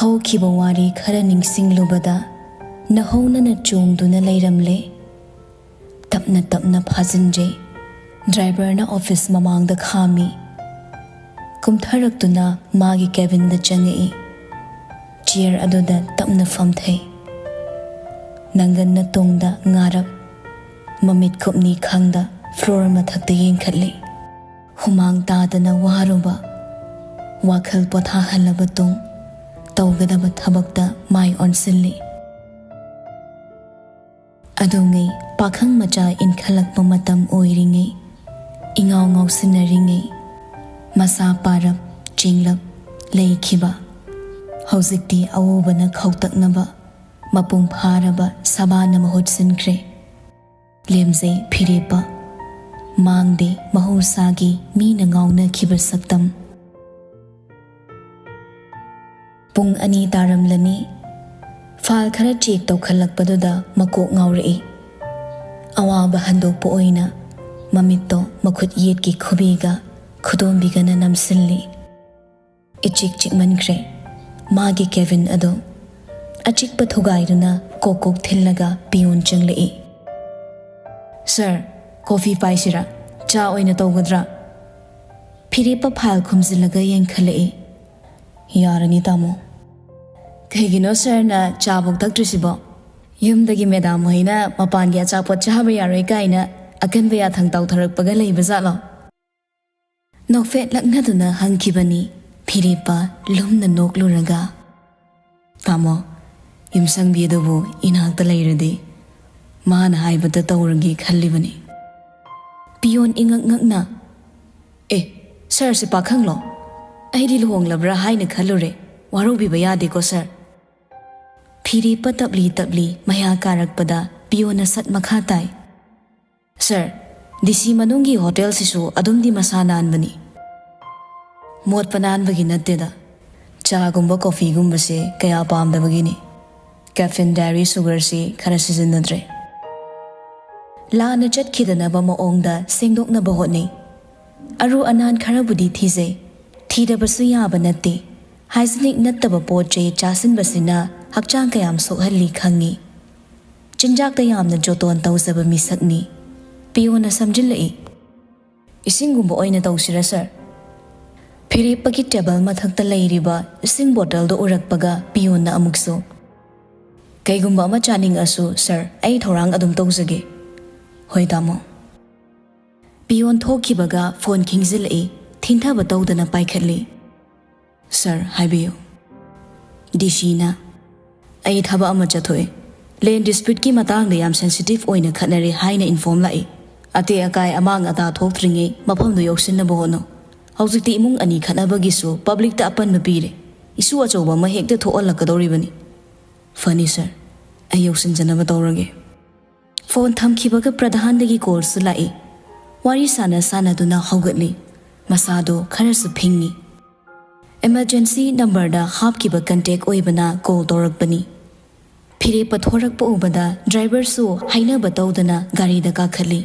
ꯍꯧꯈꯤꯕ ꯋꯥꯔꯤ ꯈꯔ ꯅꯤꯡꯁꯤꯡꯂꯨꯕꯗ ꯅꯍꯧꯅꯅ ꯆꯣꯡꯗꯨꯅ ꯂꯩꯔꯝꯂꯦ꯫ ꯇꯞꯅ ꯇꯞꯅ ꯐꯥꯖꯤꯟꯖꯩ꯫ ꯗ꯭ꯔꯥꯏꯚꯔꯅ ꯑꯣꯐꯤꯁ ꯃꯃꯥꯡꯗ ꯈꯥꯝꯃꯤ꯫ ꯀꯨꯝꯊꯔꯛꯇꯨꯅ ꯃꯥꯒꯤ ꯀꯦꯕꯤꯟꯗ ꯆꯪꯉꯛꯏ꯫ ꯆꯤꯌꯔ ꯑꯗꯨꯗ ꯇꯞꯅ ꯐꯝꯊꯩ꯫ ꯅꯪꯒꯟꯅ ꯇꯨꯡꯗ ꯉꯥꯔꯞ, ꯃꯃꯤꯠ ꯀꯨꯞꯅꯤ ꯈꯪꯗ ꯐ꯭ꯂꯣꯔ ꯃꯊꯛꯇ ꯌꯦꯡꯈꯠꯂꯤ꯫ ꯍꯨꯃꯥꯡ ꯇꯥꯗꯅ ꯋꯥꯔꯨꯕ, ꯋꯥꯈꯜ ꯄꯣꯊꯥꯍꯜꯂꯕ ꯇꯨꯡ ꯇꯧꯒꯗꯕ ꯊꯕꯛꯇ ꯃꯥꯏ ꯑꯣꯟꯁꯤꯜꯂꯤ꯫ ꯑꯗꯨꯉꯩ ꯄꯥꯈꯪ ꯃꯆꯥ ꯏꯟꯈꯠꯂꯛꯄ ꯃꯇꯝ ꯑꯣꯏꯔꯤꯉꯩ, ꯏꯉꯥꯎ ꯉꯥꯎꯁꯤꯟꯅꯔꯤꯉꯩ, ꯃꯁꯥ ꯄꯥꯔꯞ ꯆꯤꯡꯂꯞ ꯂꯩꯈꯤꯕ, ꯍꯧꯖꯤꯛꯇꯤ ꯑꯎꯕꯅ ꯈꯧꯇꯛꯅꯕ ꯃꯄꯨꯡ ꯐꯥꯔꯕ ꯁꯕꯥꯅ ꯃꯍꯨꯠ ꯁꯤꯟꯈ꯭ꯔꯦ꯫ ꯂꯦꯝꯖꯩ ꯐꯤꯔꯦꯞꯄ, ꯃꯥꯡꯗꯦ ꯃꯍꯧꯁꯥꯒꯤ ꯃꯤꯅ ꯉꯥꯎꯅꯈꯤꯕ ꯁꯛꯇꯝ꯫ ꯄꯨꯡ ꯑꯅꯤ ꯇꯥꯔꯝꯂꯅꯤ꯫ ꯐꯥꯏꯜ ꯈꯔ ꯆꯦꯛ ꯇꯧꯈꯠꯂꯛꯄꯗꯨꯗ ꯃꯀꯣꯛ ꯉꯥꯎꯔꯛꯏ꯫ ꯑꯋꯥꯕ ꯍꯟꯗꯣꯛꯄ ꯑꯣꯏꯅ ꯃꯃꯤꯠꯇꯣ ꯃꯈꯨꯠ ꯌꯦꯠꯀꯤ ꯈꯨꯕꯤꯒ ꯈꯨꯗꯣꯝꯕꯤꯒꯅ ꯅꯝꯁꯤꯜꯂꯤ꯫ ꯏꯆꯤꯛ ꯆꯤꯛꯃꯟꯈ꯭ꯔꯦ꯫ ꯃꯥꯒꯤ ꯀꯦꯕꯤꯟ ꯑꯗꯨ ꯑꯆꯤꯛꯄ ꯊꯨꯒꯥꯏꯗꯨꯅ ꯀꯣꯛ ꯀꯣꯛ ꯊꯤꯜꯂꯒ ꯄꯤꯌꯣꯟ ꯆꯪꯂꯛꯏ꯫ "ꯁꯥꯔ, ꯀꯣꯐꯤ ꯄꯥꯏꯁꯤꯔꯥ? ꯆꯥ ꯑꯣꯏꯅ ꯇꯧꯒꯗ꯭ꯔꯥ?" ꯐꯤꯔꯦꯞꯄ ꯐꯥꯏꯜ ꯈꯨꯝꯖꯤꯜꯂꯒ ꯌꯦꯡꯈꯠꯂꯛꯏ꯫ "ꯌꯥꯔꯅꯤ, ꯇꯥꯃꯣ꯫" "ꯀꯩꯒꯤꯅꯣ ꯁꯥꯔꯅ ꯆꯥꯕꯨꯛ ꯊꯛꯇ꯭ꯔꯤꯁꯤꯕꯣ? ꯌꯨꯝꯗꯒꯤ ꯃꯦꯗꯥꯝ ꯍꯣꯏꯅ ꯃꯄꯥꯟꯒꯤ ꯑꯆꯥꯄꯣꯠ ꯆꯥꯕ ꯌꯥꯔꯣꯏ ꯀꯥꯏꯅ ꯑꯀꯟꯕ ꯌꯥꯊꯪ ꯇꯥꯎꯊꯔꯛꯄꯒ ꯂꯩꯕ ꯖꯥꯠꯂꯣ?" ꯅꯣꯛꯐꯦꯠ ꯂꯛꯅꯗꯨꯅ ꯍꯪꯈꯤꯕꯅꯤ ꯐꯤꯔꯦꯞꯄ ꯂꯨꯝꯅ ꯅꯣꯛꯂꯨꯔꯒ꯫ "ꯇꯥꯃꯣ, ꯌꯨꯝꯁꯪꯕꯤ ꯑꯗꯨꯕꯨ ꯏꯅꯥꯛꯇ ꯂꯩꯔꯗꯤ ꯃꯥꯅ ꯍꯥꯏꯕꯗ ꯇꯧꯔꯒꯦ ꯈꯜꯂꯤꯕꯅꯤ꯫" ꯄꯤꯌꯣꯟ ꯏꯉꯛ ꯉꯛꯅ, ꯑꯦ, ꯁꯥꯔꯁꯦ ꯄꯥꯈꯪꯂꯣ? ꯑꯩꯗꯤ ꯂꯨꯍꯣꯡꯂꯕ꯭ꯔꯥ ꯍꯥꯏꯅ ꯈꯜꯂꯨꯔꯦ꯫ ꯋꯥꯔꯧꯕꯤꯕ ꯌꯥꯗꯦꯀꯣ, ꯁꯥꯔ꯫ ꯐꯤꯔꯦꯞꯄ ꯇꯞꯂꯤ ꯇꯞꯂꯤ ꯃꯌꯥ ꯀꯥꯔꯛꯄꯗ ꯄꯤꯌꯣꯟꯅ ꯁꯠ ꯃꯈꯥ ꯇꯥꯏ꯫ "ꯁꯥꯔ, ꯗꯤ ꯁꯤ ꯃꯅꯨꯡꯒꯤ ꯍꯣꯇꯦꯜꯁꯤꯁꯨ ꯑꯗꯨꯝꯗꯤ ꯃꯁꯥ ꯅꯥꯟꯕꯅꯤ?" "ꯃꯣꯠꯄ ꯅꯥꯟꯕꯒꯤ ꯅꯠꯇꯦꯗ꯫ ꯆꯥꯒꯨꯝꯕ ꯀꯣꯐꯤꯒꯨꯝꯕꯁꯦ ꯀꯌꯥ ꯄꯥꯝꯗꯕꯒꯤꯅꯤ꯫ ꯀꯦꯐꯤꯟ ꯗꯥꯏꯔꯤ ꯁꯨꯒꯔꯁꯤ ꯈꯔ ꯁꯤꯖꯤꯟꯅꯗ꯭ꯔꯦ꯫" ꯂꯥꯟꯅ ꯆꯠꯈꯤꯗꯅꯕ ꯃꯑꯣꯡꯗ ꯁꯦꯡꯗꯣꯛꯅꯕ ꯍꯣꯠꯅꯩ꯫ ꯑꯔꯨ ꯑꯅꯥꯟ ꯈꯔꯕꯨꯗꯤ ꯊꯤꯖꯩ꯫ ꯊꯤꯗꯕꯁꯨ ꯌꯥꯕ ꯅꯠꯇꯦ꯫ ꯍꯥꯏꯖꯤꯅꯤꯛ ꯅꯠꯇꯕ ꯄꯣꯠ ꯆꯩ ꯆꯥꯁꯤꯟꯕꯁꯤꯅ ꯍꯛꯆꯥꯡ ꯀꯌꯥꯝ ꯁꯣꯛꯍꯜꯂꯤ ꯈꯪꯉꯤ꯫ ꯆꯤꯟꯖꯥꯛꯇ ꯌꯥꯝꯅ ꯖꯣꯇꯣꯟ ꯇꯧꯖꯕ ꯃꯤꯁꯛꯅꯤ꯫ ꯄꯤꯌꯣꯟꯅ ꯁꯝꯖꯤꯜꯂꯛꯏ꯫ "ꯏꯁꯤꯡꯒꯨꯝꯕ ꯑꯣꯏꯅ ꯇꯧꯁꯤꯔ, ꯁꯥꯔ?" ꯐꯤꯔꯦꯞꯄꯒꯤ ꯇꯦꯕꯜ ꯃꯊꯛꯇ ꯂꯩꯔꯤꯕ ꯏꯁꯤꯡ ꯕꯣꯇꯜꯗꯨ ꯎꯔꯛꯄꯒ ꯄꯤꯌꯣꯟꯅ ꯑꯃꯨꯛꯁꯨ, "ꯀꯩꯒꯨꯝꯕ ꯑꯃ ꯆꯥꯅꯤꯡꯉꯁꯨ, ꯁꯥꯔ, ꯑꯩ ꯊꯧꯔꯥꯡ ꯑꯗꯨꯝ ꯇꯧꯖꯒꯦ꯫" "ꯍꯣꯏ, ꯇꯥꯃꯣ꯫" Peon ꯊꯣꯛꯈꯤꯕꯒ phone ꯈꯤꯡꯖꯤꯜꯂꯛꯏ꯫ ꯊꯤꯟꯊꯕ ꯇꯧꯗꯅ ꯄꯥꯏꯈꯠꯂꯤ꯫ "ꯁꯥꯔ, ꯍꯥꯏꯕꯤꯌꯨ꯫" ꯗꯤ ꯁꯤꯅ, "ꯑꯩ ꯊꯕꯛ ꯑꯃ ꯆꯠꯊꯣꯛꯏ꯫ ꯂꯦꯟ ꯗꯤꯁꯄ꯭ꯌꯨꯠꯀꯤ ꯃꯇꯥꯡꯗ ꯌꯥꯝ ꯁꯦꯟꯁꯤꯇꯤꯚ ꯑꯣꯏꯅ ꯈꯠꯅꯔꯦ ꯍꯥꯏꯅ ꯏꯟꯐꯣꯔꯝ ꯂꯥꯛꯏ꯫ ꯑꯇꯦꯛ ꯑꯀꯥꯏ ꯑꯃꯥꯡ ꯑꯇꯥ ꯊꯣꯛꯇ꯭ꯔꯤꯉꯩ ꯃꯐꯝꯗꯨ ꯌꯧꯁꯤꯟꯅꯕ ꯍꯣꯠꯅꯧ꯫ ꯍꯧꯖꯤꯛꯇꯤ ꯏꯃꯨꯡ ꯑꯅꯤ ꯈꯠꯅꯕꯒꯤꯁꯨ ꯄꯕ꯭ꯂꯤꯛꯇ ꯑꯄꯟꯕ ꯄꯤꯔꯦ꯫ ꯏꯁꯨ ꯑꯆꯧꯕ ꯑꯃ ꯍꯦꯛꯇ ꯊꯣꯛꯍꯜꯂꯛꯀꯗꯧꯔꯤꯕꯅꯤ꯫" "ꯐꯅꯤ, ꯁꯥꯔ꯫ ꯑꯩ ꯌꯧꯁꯤꯟꯖꯅꯕ ꯇꯧꯔꯒꯦ꯫" ꯐꯣꯟ ꯊꯝꯈꯤꯕꯒ ꯄ꯭ꯔꯙꯥꯟꯗꯒꯤ ꯀꯣꯜꯁꯨ ꯂꯥꯛꯏ꯫ ꯋꯥꯔꯤ ꯁꯥꯟꯅ ꯁꯥꯟꯅꯗꯨꯅ ꯍꯧꯒꯠꯂꯤ꯫ ꯃꯁꯥꯗꯣ ꯈꯔꯁꯨ ꯐꯤꯡꯉꯤ꯫ ꯏꯃꯔꯖꯦꯟꯁꯤ ꯅꯝꯕꯔꯗ ꯍꯥꯞꯈꯤꯕ ꯀꯟꯇꯦꯛ ꯑꯣꯏꯕꯅ ꯀꯣꯜ ꯇꯧꯔꯛꯄꯅꯤ꯫ ꯐꯤꯔꯦꯞꯄ ꯊꯣꯔꯛꯄ ꯎꯕꯗ ꯗ꯭ꯔꯥꯏꯚꯔꯁꯨ ꯍꯥꯏꯅꯕ ꯇꯧꯗꯅ ꯒꯥꯔꯤꯗ ꯀꯥꯈꯠꯂꯤ꯫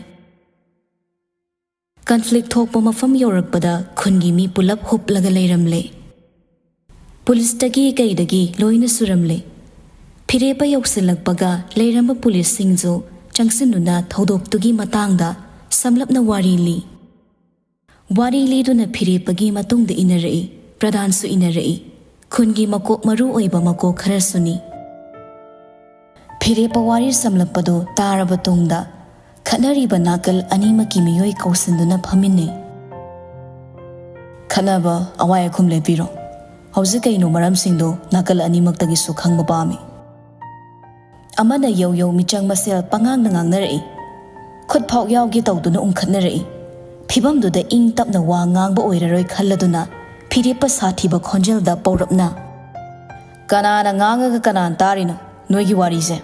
ꯀꯟꯐ꯭ꯂꯤꯛ ꯊꯣꯛꯄ ꯃꯐꯝ ꯌꯧꯔꯛꯄꯗ ꯈꯨꯟꯒꯤ ꯃꯤ ꯄꯨꯂꯞ ꯍꯨꯞꯂꯒ ꯂꯩꯔꯝꯂꯦ꯫ ꯄꯨꯂꯤꯁꯇꯒꯤ ꯀꯩꯗꯒꯤ ꯂꯣꯏꯅ ꯁꯨꯔꯝꯂꯦ꯫ ꯐꯤꯔꯦꯞꯄ ꯌꯧꯁꯤꯜꯂꯛꯄꯒ ꯂꯩꯔꯝꯕ ꯄꯨꯂꯤꯁꯁꯤꯡꯁꯨ ꯆꯪꯁꯤꯟꯗꯨꯅ ꯊꯧꯗꯣꯛꯇꯨꯒꯤ ꯃꯇꯥꯡꯗ ꯁꯝꯂꯞꯅ ꯋꯥꯔꯤ ꯂꯤ꯫ ꯋꯥꯔꯤ ꯂꯤꯗꯨꯅ ꯐꯤꯔꯦꯞꯄꯒꯤ ꯃꯇꯨꯡꯗ ꯏꯟꯅꯔꯛꯏ, ꯄ꯭ꯔꯙꯥꯟꯁꯨ ꯏꯟꯅꯔꯛꯏ꯫ ꯈꯨꯟꯒꯤ ꯃꯀꯣꯛ ꯃꯔꯨ ꯑꯣꯏꯕ ꯃꯀꯣꯛ ꯈꯔꯁꯨꯅꯤ꯫ ꯐꯤꯔꯦꯞꯄ ꯋꯥꯔꯤ ꯁꯝꯂꯞꯄꯗꯨ ꯇꯥꯔꯕ ꯇꯨꯡꯗ, ꯈꯠꯅꯔꯤꯕ ꯅꯥꯀꯜ ꯑꯅꯤꯃꯛꯀꯤ ꯃꯤꯑꯣꯏ ꯀꯧꯁꯤꯟꯗꯨꯅ ꯐꯝꯃꯤꯟꯅꯩ꯫ "ꯈꯠꯅꯕ ꯑꯋꯥꯏ ꯑꯈꯨꯝ ꯂꯦꯞꯄꯤꯔꯣ꯫ ꯍꯧꯖꯤꯛ ꯀꯩꯅꯣ ꯃꯔꯝꯁꯤꯡꯗꯣ ꯅꯥꯀꯜ ꯑꯅꯤꯃꯛꯇꯒꯤꯁꯨ ꯈꯪꯕ ꯄꯥꯝꯃꯤ꯫" ꯑꯃꯅ ꯌꯧ ꯌꯧ ꯃꯤꯆꯪ ꯃꯁꯦꯜ ꯄꯉꯥꯡꯗ ꯉꯥꯡꯅꯔꯛꯏ꯫ ꯈꯨꯠ ꯐꯥꯎ ꯌꯥꯎꯒꯦ ꯇꯧꯗꯨꯅ ꯎꯪꯈꯠꯅꯔꯛꯏ꯫ ꯐꯤꯕꯝꯗꯨꯗ ꯏꯪ ꯇꯞꯅ ꯋꯥ ꯉꯥꯡꯕ ꯑꯣꯏꯔꯔꯣꯏ ꯈꯜꯂꯗꯨꯅ ꯐꯤꯔꯦꯞꯄ ꯁꯥꯊꯤꯕ ꯈꯣꯟꯖꯦꯜꯗ ꯄꯧꯔꯞꯅ, "ꯀꯅꯥꯅ ꯉꯥꯡꯉꯒ ꯀꯅꯥꯅ ꯇꯥꯔꯤꯅꯣ ꯅꯣꯏꯒꯤ ꯋꯥꯔꯤꯁꯦ?"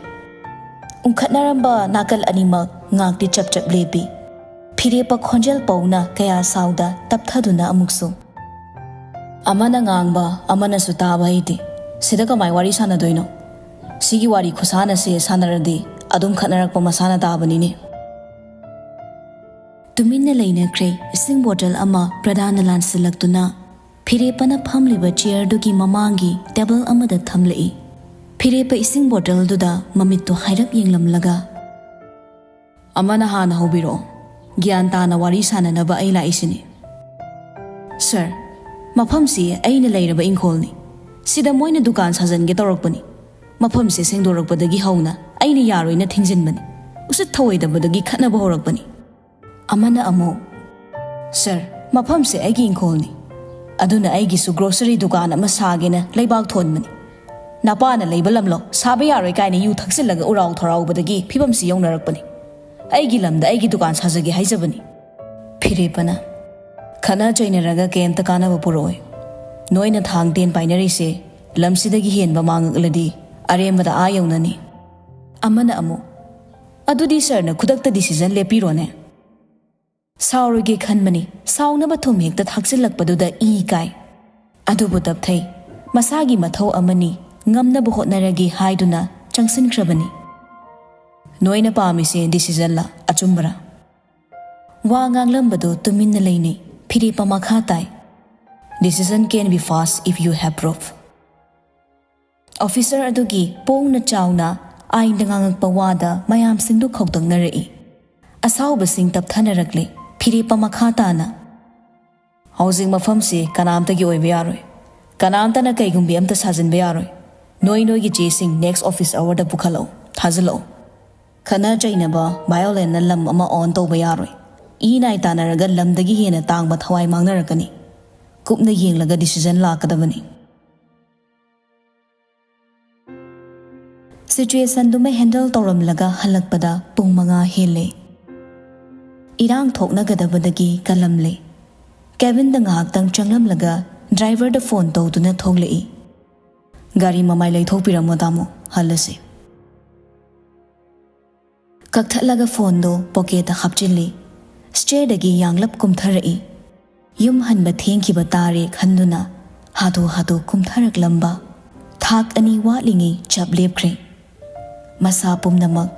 ꯎꯪꯈꯠꯅꯔꯝꯕ ꯅꯥꯀꯜ ꯑꯅꯤꯃꯛ ꯉꯥꯛꯇꯤ ꯆꯞ ꯆꯞ ꯂꯦꯞꯄꯤ꯫ ꯐꯤꯔꯦꯞꯄ ꯈꯣꯟꯖꯦꯜ ꯄꯧꯅ ꯀꯌꯥ ꯁꯥꯎꯗ ꯇꯞꯊꯗꯨꯅ ꯑꯃꯨꯛꯁꯨ, "ꯑꯃꯅ ꯉꯥꯡꯕ ꯑꯃꯅꯁꯨ ꯇꯥꯕ ꯍꯩꯇꯦ꯫ ꯁꯤꯗ ꯀꯃꯥꯏ ꯋꯥꯔꯤ ꯁꯥꯟꯅꯗꯣꯏꯅꯣ? ꯁꯤꯒꯤ ꯋꯥꯔꯤ ꯈꯨꯁꯥꯟꯅꯁꯦ ꯁꯥꯟꯅꯔꯗꯤ ꯑꯗꯨꯝ ꯈꯠꯅꯔꯛꯄ ꯃꯁꯥꯅ ꯇꯥꯕꯅꯤꯅꯦ꯫" ꯇꯨꯃꯤꯟꯅ ꯂꯩꯅꯈ꯭ꯔꯦ꯫ ꯏꯁꯤꯡ ꯕꯣꯇꯜ ꯑꯃ ꯄ꯭ꯔꯗꯥꯅ ꯂꯥꯟꯁꯤꯜꯂꯛꯇꯨꯅ ꯐꯤꯔꯦꯞꯄꯅ ꯐꯝꯂꯤꯕ ꯆꯤꯌꯔꯗꯨꯒꯤ ꯃꯃꯥꯡꯒꯤ ꯇꯦꯕꯜ ꯑꯃꯗ ꯊꯝꯂꯛꯏ꯫ ꯐꯤꯔꯦꯞꯄ ꯏꯁꯤꯡ ꯕꯣꯇꯜꯗꯨꯗ ꯃꯃꯤꯠꯇꯨ ꯍꯥꯏꯔꯞ ꯌꯦꯡꯂꯝꯂꯒ, "ꯑꯃꯅ ꯍꯥꯟꯅ ꯍꯧꯕꯤꯔꯛꯑꯣ꯫ ꯒ꯭ꯌꯥꯟ ꯇꯥꯅ ꯋꯥꯔꯤ ꯁꯥꯟꯅꯅꯕ ꯑꯩ ꯂꯥꯛꯏꯁꯤꯅꯤ꯫" "ꯁꯔ, ꯃꯐꯝꯁꯤ ꯑꯩꯅ ꯂꯩꯔꯕ ꯏꯪꯈꯣꯜꯅꯤ꯫ ꯁꯤꯗ ꯃꯣꯏꯅ ꯗꯨꯀꯥꯟ ꯁꯥꯖꯟꯒꯦ ꯇꯧꯔꯛꯄꯅꯤ꯫ ꯃꯐꯝꯁꯦ ꯁꯦꯡꯗꯣꯔꯛꯄꯗꯒꯤ ꯍꯧꯅ ꯑꯩꯅ ꯌꯥꯔꯣꯏꯅ ꯊꯤꯡꯖꯤꯟꯕꯅꯤ꯫ ꯎꯁꯤꯠ ꯊꯑꯣꯏꯗꯕꯗꯒꯤ ꯈꯠꯅꯕ ꯍꯧꯔꯛꯄꯅꯤ꯫" ꯑꯃꯅ ꯑꯃꯨꯛ, "ꯁꯔ, ꯃꯐꯝꯁꯦ ꯑꯩꯒꯤ ꯏꯪꯈꯣꯜꯅꯤ꯫ ꯑꯗꯨꯅ ꯑꯩꯒꯤꯁꯨ ꯒ꯭ꯔꯣꯁꯔꯤ ꯗꯨꯀꯥꯟ ꯑꯃ ꯁꯥꯒꯦꯅ ꯂꯩꯕꯥꯛ ꯊꯣꯟꯕꯅꯤ꯫ ꯅꯄꯥꯅ ꯂꯩꯕ ꯂꯝꯂꯣ, ꯁꯥꯕ ꯌꯥꯔꯣꯏ ꯀꯥꯏꯅ ꯌꯨ ꯊꯛꯆꯤꯜꯂꯒ ꯎꯔꯥꯎ ꯊꯔꯥꯎꯕꯗꯒꯤ ꯐꯤꯕꯝꯁꯤ ꯌꯧꯅꯔꯛꯄꯅꯤ꯫ ꯑꯩꯒꯤ ꯂꯝꯗ ꯑꯩꯒꯤ ꯗꯨꯀꯥꯟ ꯁꯥꯖꯒꯦ ꯍꯥꯏꯖꯕꯅꯤ꯫" ꯐꯤꯔꯦꯞꯄꯅ, "ꯈꯠꯅ ꯆꯩꯅꯔꯒ ꯀꯩꯝꯇ ꯀꯥꯟꯅꯕ ꯄꯨꯔꯛꯑꯣꯏ꯫ ꯅꯣꯏꯅ ꯊꯥꯡ ꯇꯦꯟ ꯄꯥꯏꯅꯔꯤꯁꯦ ꯂꯝꯁꯤꯗꯒꯤ ꯍꯦꯟꯕ ꯃꯥꯡꯉꯛꯂꯗꯤ ꯑꯔꯦꯝꯕꯗ ꯑꯥ ꯌꯧꯅꯅꯤ꯫" ꯑꯃꯅ ꯑꯃꯨꯛ, "ꯑꯗꯨꯗꯤ ꯁꯔꯅ ꯈꯨꯗꯛꯇ ꯗꯤꯁꯤꯖꯟ ꯂꯦꯞꯄꯤꯔꯣꯅꯦ꯫" ꯁꯥꯎꯔꯣꯏꯒꯦ ꯈꯟꯕꯅꯤ, ꯁꯥꯎꯅꯕ ꯊꯨꯝ ꯍꯦꯛꯇ ꯊꯥꯛꯆꯤꯜꯂꯛꯄꯗꯨꯗ ꯏ ꯀꯥꯏ꯫ ꯑꯗꯨꯕꯨ ꯇꯞꯊꯩ꯫ ꯃꯁꯥꯒꯤ ꯃꯊꯧ ꯑꯃꯅꯤ, ꯉꯝꯅꯕ ꯍꯣꯠꯅꯔꯒꯦ ꯍꯥꯏꯗꯨꯅ ꯆꯪꯁꯤꯟꯈ꯭ꯔꯕꯅꯤ꯫ "ꯅꯣꯏꯅ ꯄꯥꯝꯃꯤꯁꯦ ꯗꯤꯁꯤꯖꯟꯂ, ꯑꯆꯨꯝꯕꯔ?" ꯋꯥ ꯉꯥꯡꯂꯝꯕꯗꯨ ꯇꯨꯃꯤꯟꯅ ꯂꯩꯅꯩ꯫ ꯐꯤꯔꯦꯞꯄ ꯃꯈꯥ ꯇꯥꯏ, "Decision can be fast if you have proof." Officer ꯑꯗꯨꯒꯤ ꯄꯣꯡꯅ ꯆꯥꯎꯅ ꯑꯥꯏꯟꯗ ꯉꯥꯡꯉꯛꯄ ꯋꯥꯗ ꯃꯌꯥꯝꯁꯤꯡꯗꯨ ꯈꯧꯇꯛꯅꯔꯛꯏ꯫ ꯑꯁꯥꯎꯕꯁꯤꯡ ꯇꯞꯊꯅꯔꯛꯂꯦ꯫ ꯐꯤꯔꯦꯞꯄ ꯃꯈꯥ ꯇꯥꯅ, "ꯍꯧꯖꯤꯛ ꯃꯐꯝꯁꯤ ꯀꯅꯥꯝꯇꯒꯤ ꯑꯣꯏꯕ ꯌꯥꯔꯣꯏ꯫ ꯀꯅꯥꯝꯇꯅ ꯀꯩꯒꯨꯝꯕꯤ ꯑꯝꯇ ꯁꯥꯖꯤꯟꯕ ꯌꯥꯔꯣꯏ꯫ ꯅꯣꯏ ꯅꯣꯏꯒꯤ ꯆꯦꯁꯤꯡ next office hourꯗ ꯄꯨꯈꯠꯂꯛꯎ, ꯊꯥꯖꯤꯜꯂꯛꯎ꯫ ꯈꯠꯅ ꯆꯩꯅꯕ, violentꯅ ꯂꯝ ꯑꯃ own ꯇꯧꯕ ꯌꯥꯔꯣꯏ꯫ ꯏ ꯅꯥꯏ ꯇꯥꯟꯅꯔꯒ ꯂꯝꯗꯒꯤ ꯍꯦꯟꯅ ꯇꯥꯡꯕ ꯊꯋꯥꯏ ꯃꯥꯡꯅꯔꯛꯀꯅꯤ꯫ ꯀꯨꯞꯅ ꯌꯦꯡꯂꯒ decision ꯂꯥꯛꯀꯗꯕꯅꯤ꯫" ꯁꯤꯆꯨꯋꯦꯁꯟꯗꯨꯃ handle ꯇꯧꯔꯝꯂꯒ ꯍꯜꯂꯛꯄꯗ ꯄꯨꯡ ꯃꯉꯥ ꯍꯦꯜꯂꯦ꯫ ꯏꯔꯥꯡ ꯊꯣꯛꯅꯒꯗꯕꯗꯒꯤ ꯀꯜꯂꯝꯂꯦ꯫ ꯀꯦꯕꯤꯟꯗ ꯉꯥꯏꯍꯥꯛꯇꯪ ꯆꯪꯂꯝꯂꯒ ꯗ꯭ꯔꯥꯏꯚꯔꯗ ꯐꯣꯟ ꯇꯧꯗꯨꯅ ꯊꯣꯛꯂꯛꯏ꯫ "ꯒꯥꯔꯤ ꯃꯃꯥꯏ ꯂꯩꯊꯣꯛꯄꯤꯔꯝꯃꯣ ꯇꯥꯃꯣ, ꯍꯜꯂꯁꯤ"꯫ ꯀꯛꯊꯠꯂꯒ ꯐꯣꯟꯗꯣ ꯄꯣꯀꯦꯠꯇ ꯍꯥꯞꯆꯤꯜꯂꯤ꯫ ꯁ꯭ꯇꯦꯌꯔꯗꯒꯤ ꯌꯥꯡꯂꯞ ꯀꯨꯝꯊꯔꯛꯏ꯫ ꯌꯨꯝ ꯍꯟꯕ ꯊꯦꯡꯈꯤꯕ ꯇꯥꯔꯦ ꯈꯟꯗꯨꯅ ꯍꯥꯊꯨ ꯍꯥꯊꯨ ꯀꯨꯝꯊꯔꯛꯂꯝꯕ꯫ ꯊꯥꯛ ꯑꯅꯤ ꯋꯥꯠꯂꯤꯉꯩ ꯆꯞ ꯂꯦꯞꯈ꯭ꯔꯦ꯫ ꯃꯁꯥ ꯄꯨꯝꯅꯃꯛ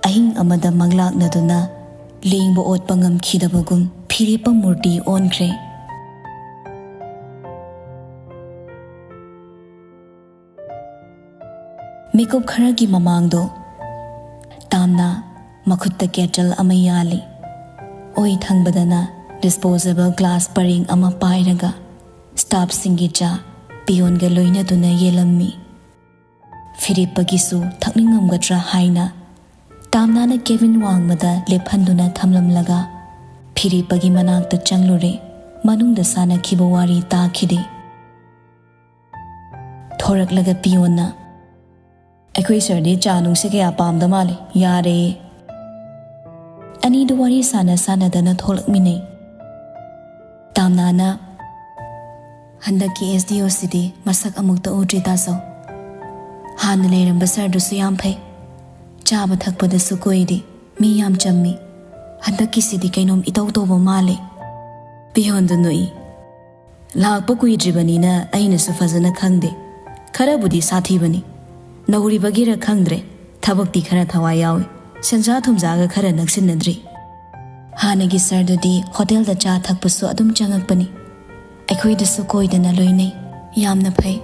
ꯑꯍꯤꯡ ꯑꯃꯗ ꯃꯪꯂꯥꯛꯅꯗꯨꯅ ꯂꯦꯡꯕ ꯑꯣꯠꯄ ꯉꯝꯈꯤꯗꯕꯒꯨꯝ ꯐꯤꯔꯦꯞꯄ ꯃꯨꯔꯇꯤ ꯑꯣꯟꯈ꯭ꯔꯦ꯫ ꯃꯤꯀꯨꯞ ꯈꯔꯒꯤ ꯃꯃꯥꯡꯗꯣ ꯇꯥꯝꯅ ꯃꯈꯨꯠꯇ ꯀꯦꯇꯜ ꯑꯃ ꯌꯥꯜꯂꯤ꯫ ꯑꯣꯏ ꯊꯪꯕꯗꯅ ꯗꯤꯁꯄꯣꯖꯦꯕꯜ ꯒ꯭ꯂꯥꯁ ꯄꯔꯦꯡ ꯑꯃ ꯄꯥꯏꯔꯒ ꯁ꯭ꯇꯥꯐꯁꯤꯡꯒꯤ ꯆꯥ ꯄꯤꯌꯣꯟꯒ ꯂꯣꯏꯅꯗꯨꯅ ꯌꯦꯜꯂꯝꯃꯤ꯫ ꯐꯤꯔꯦꯞꯄꯒꯤꯁꯨ ꯊꯛꯅꯤꯡꯉꯝꯒꯗ꯭ꯔꯥ ꯍꯥꯏꯅ ꯇꯥꯝꯅꯥꯅ ꯀꯦꯕꯤꯟ ꯋꯥꯡꯃꯗ ꯂꯦꯞꯍꯟꯗꯨꯅ ꯊꯝꯂꯝꯂꯒ ꯐꯤꯔꯦꯞꯄꯒꯤ ꯃꯅꯥꯛꯇ ꯆꯪꯂꯨꯔꯦ꯫ ꯃꯅꯨꯡꯗ ꯁꯥꯟꯅꯈꯤꯕ ꯋꯥꯔꯤ ꯇꯥꯈꯤꯗꯦ꯫ ꯊꯣꯔꯛꯂꯒ ꯄꯤꯌꯣꯟꯅ, "ꯑꯩꯈꯣꯏ ꯁꯔꯗꯤ ꯆꯥ ꯅꯨꯡꯁꯦ ꯀꯌꯥ ꯄꯥꯝꯗ ꯃꯥꯜꯂꯦ, ꯌꯥꯔꯦ"꯫ ꯑꯅꯤꯗꯨ ꯋꯥꯔꯤ ꯁꯥꯟꯅ ꯁꯥꯟꯅꯗꯅ ꯊꯣꯛꯂꯛꯃꯤꯟꯅꯩ꯫ ꯇꯥꯝꯅꯥꯅ, "ꯍꯟꯗꯛꯀꯤ ꯑꯦꯁ ꯗꯤ ꯑꯣ ꯁꯤꯗꯤ ꯃꯁꯛ ꯑꯃꯨꯛꯇ ꯎꯗ꯭ꯔꯤ ꯇꯥꯖꯧ꯫ ꯍꯥꯟꯅ ꯂꯩꯔꯝꯕ ꯁꯔꯗꯨꯁꯨ ꯌꯥꯝ ꯐꯩ, ꯆꯥꯕ ꯊꯛꯄꯗꯁꯨ ꯀꯣꯏꯗꯦ, ꯃꯤ ꯌꯥꯝ ꯆꯝꯃꯤ꯫ ꯍꯟꯗꯛꯀꯤꯁꯤꯗꯤ ꯀꯩꯅꯣꯝ ꯏꯇꯧ ꯇꯧꯕ ꯃꯥꯜꯂꯦ"꯫ ꯄꯤꯌꯣꯟꯗꯨ ꯅꯣꯛꯏ꯫ "ꯂꯥꯛꯄ ꯀꯨꯏꯗ꯭ꯔꯤꯕꯅꯤꯅ ꯑꯩꯅꯁꯨ ꯐꯖꯅ ꯈꯪꯗꯦ꯫ ꯈꯔꯕꯨꯗꯤ ꯁꯥꯊꯤꯕꯅꯤ꯫ ꯅꯧꯔꯤꯕꯒꯤꯔ ꯈꯪꯗ꯭ꯔꯦ, ꯊꯕꯛꯇꯤ ꯈꯔ ꯊꯋꯥꯏ ꯌꯥꯎꯏ꯫ ꯁꯦꯟꯖꯥ ꯊꯨꯝꯖꯥꯒ ꯈꯔ ꯅꯛꯁꯤꯟꯅꯗ꯭ꯔꯤ꯫ ꯍꯥꯟꯅꯒꯤ ꯁꯔꯗꯨꯗꯤ ꯍꯣꯇꯦꯜꯗ ꯆꯥ ꯊꯛꯄꯁꯨ ꯑꯗꯨꯝ ꯆꯪꯉꯛꯄꯅꯤ꯫ ꯑꯩꯈꯣꯏꯗꯁꯨ ꯀꯣꯏꯗꯅ ꯂꯣꯏꯅꯩ꯫ ꯌꯥꯝꯅ ꯐꯩ꯫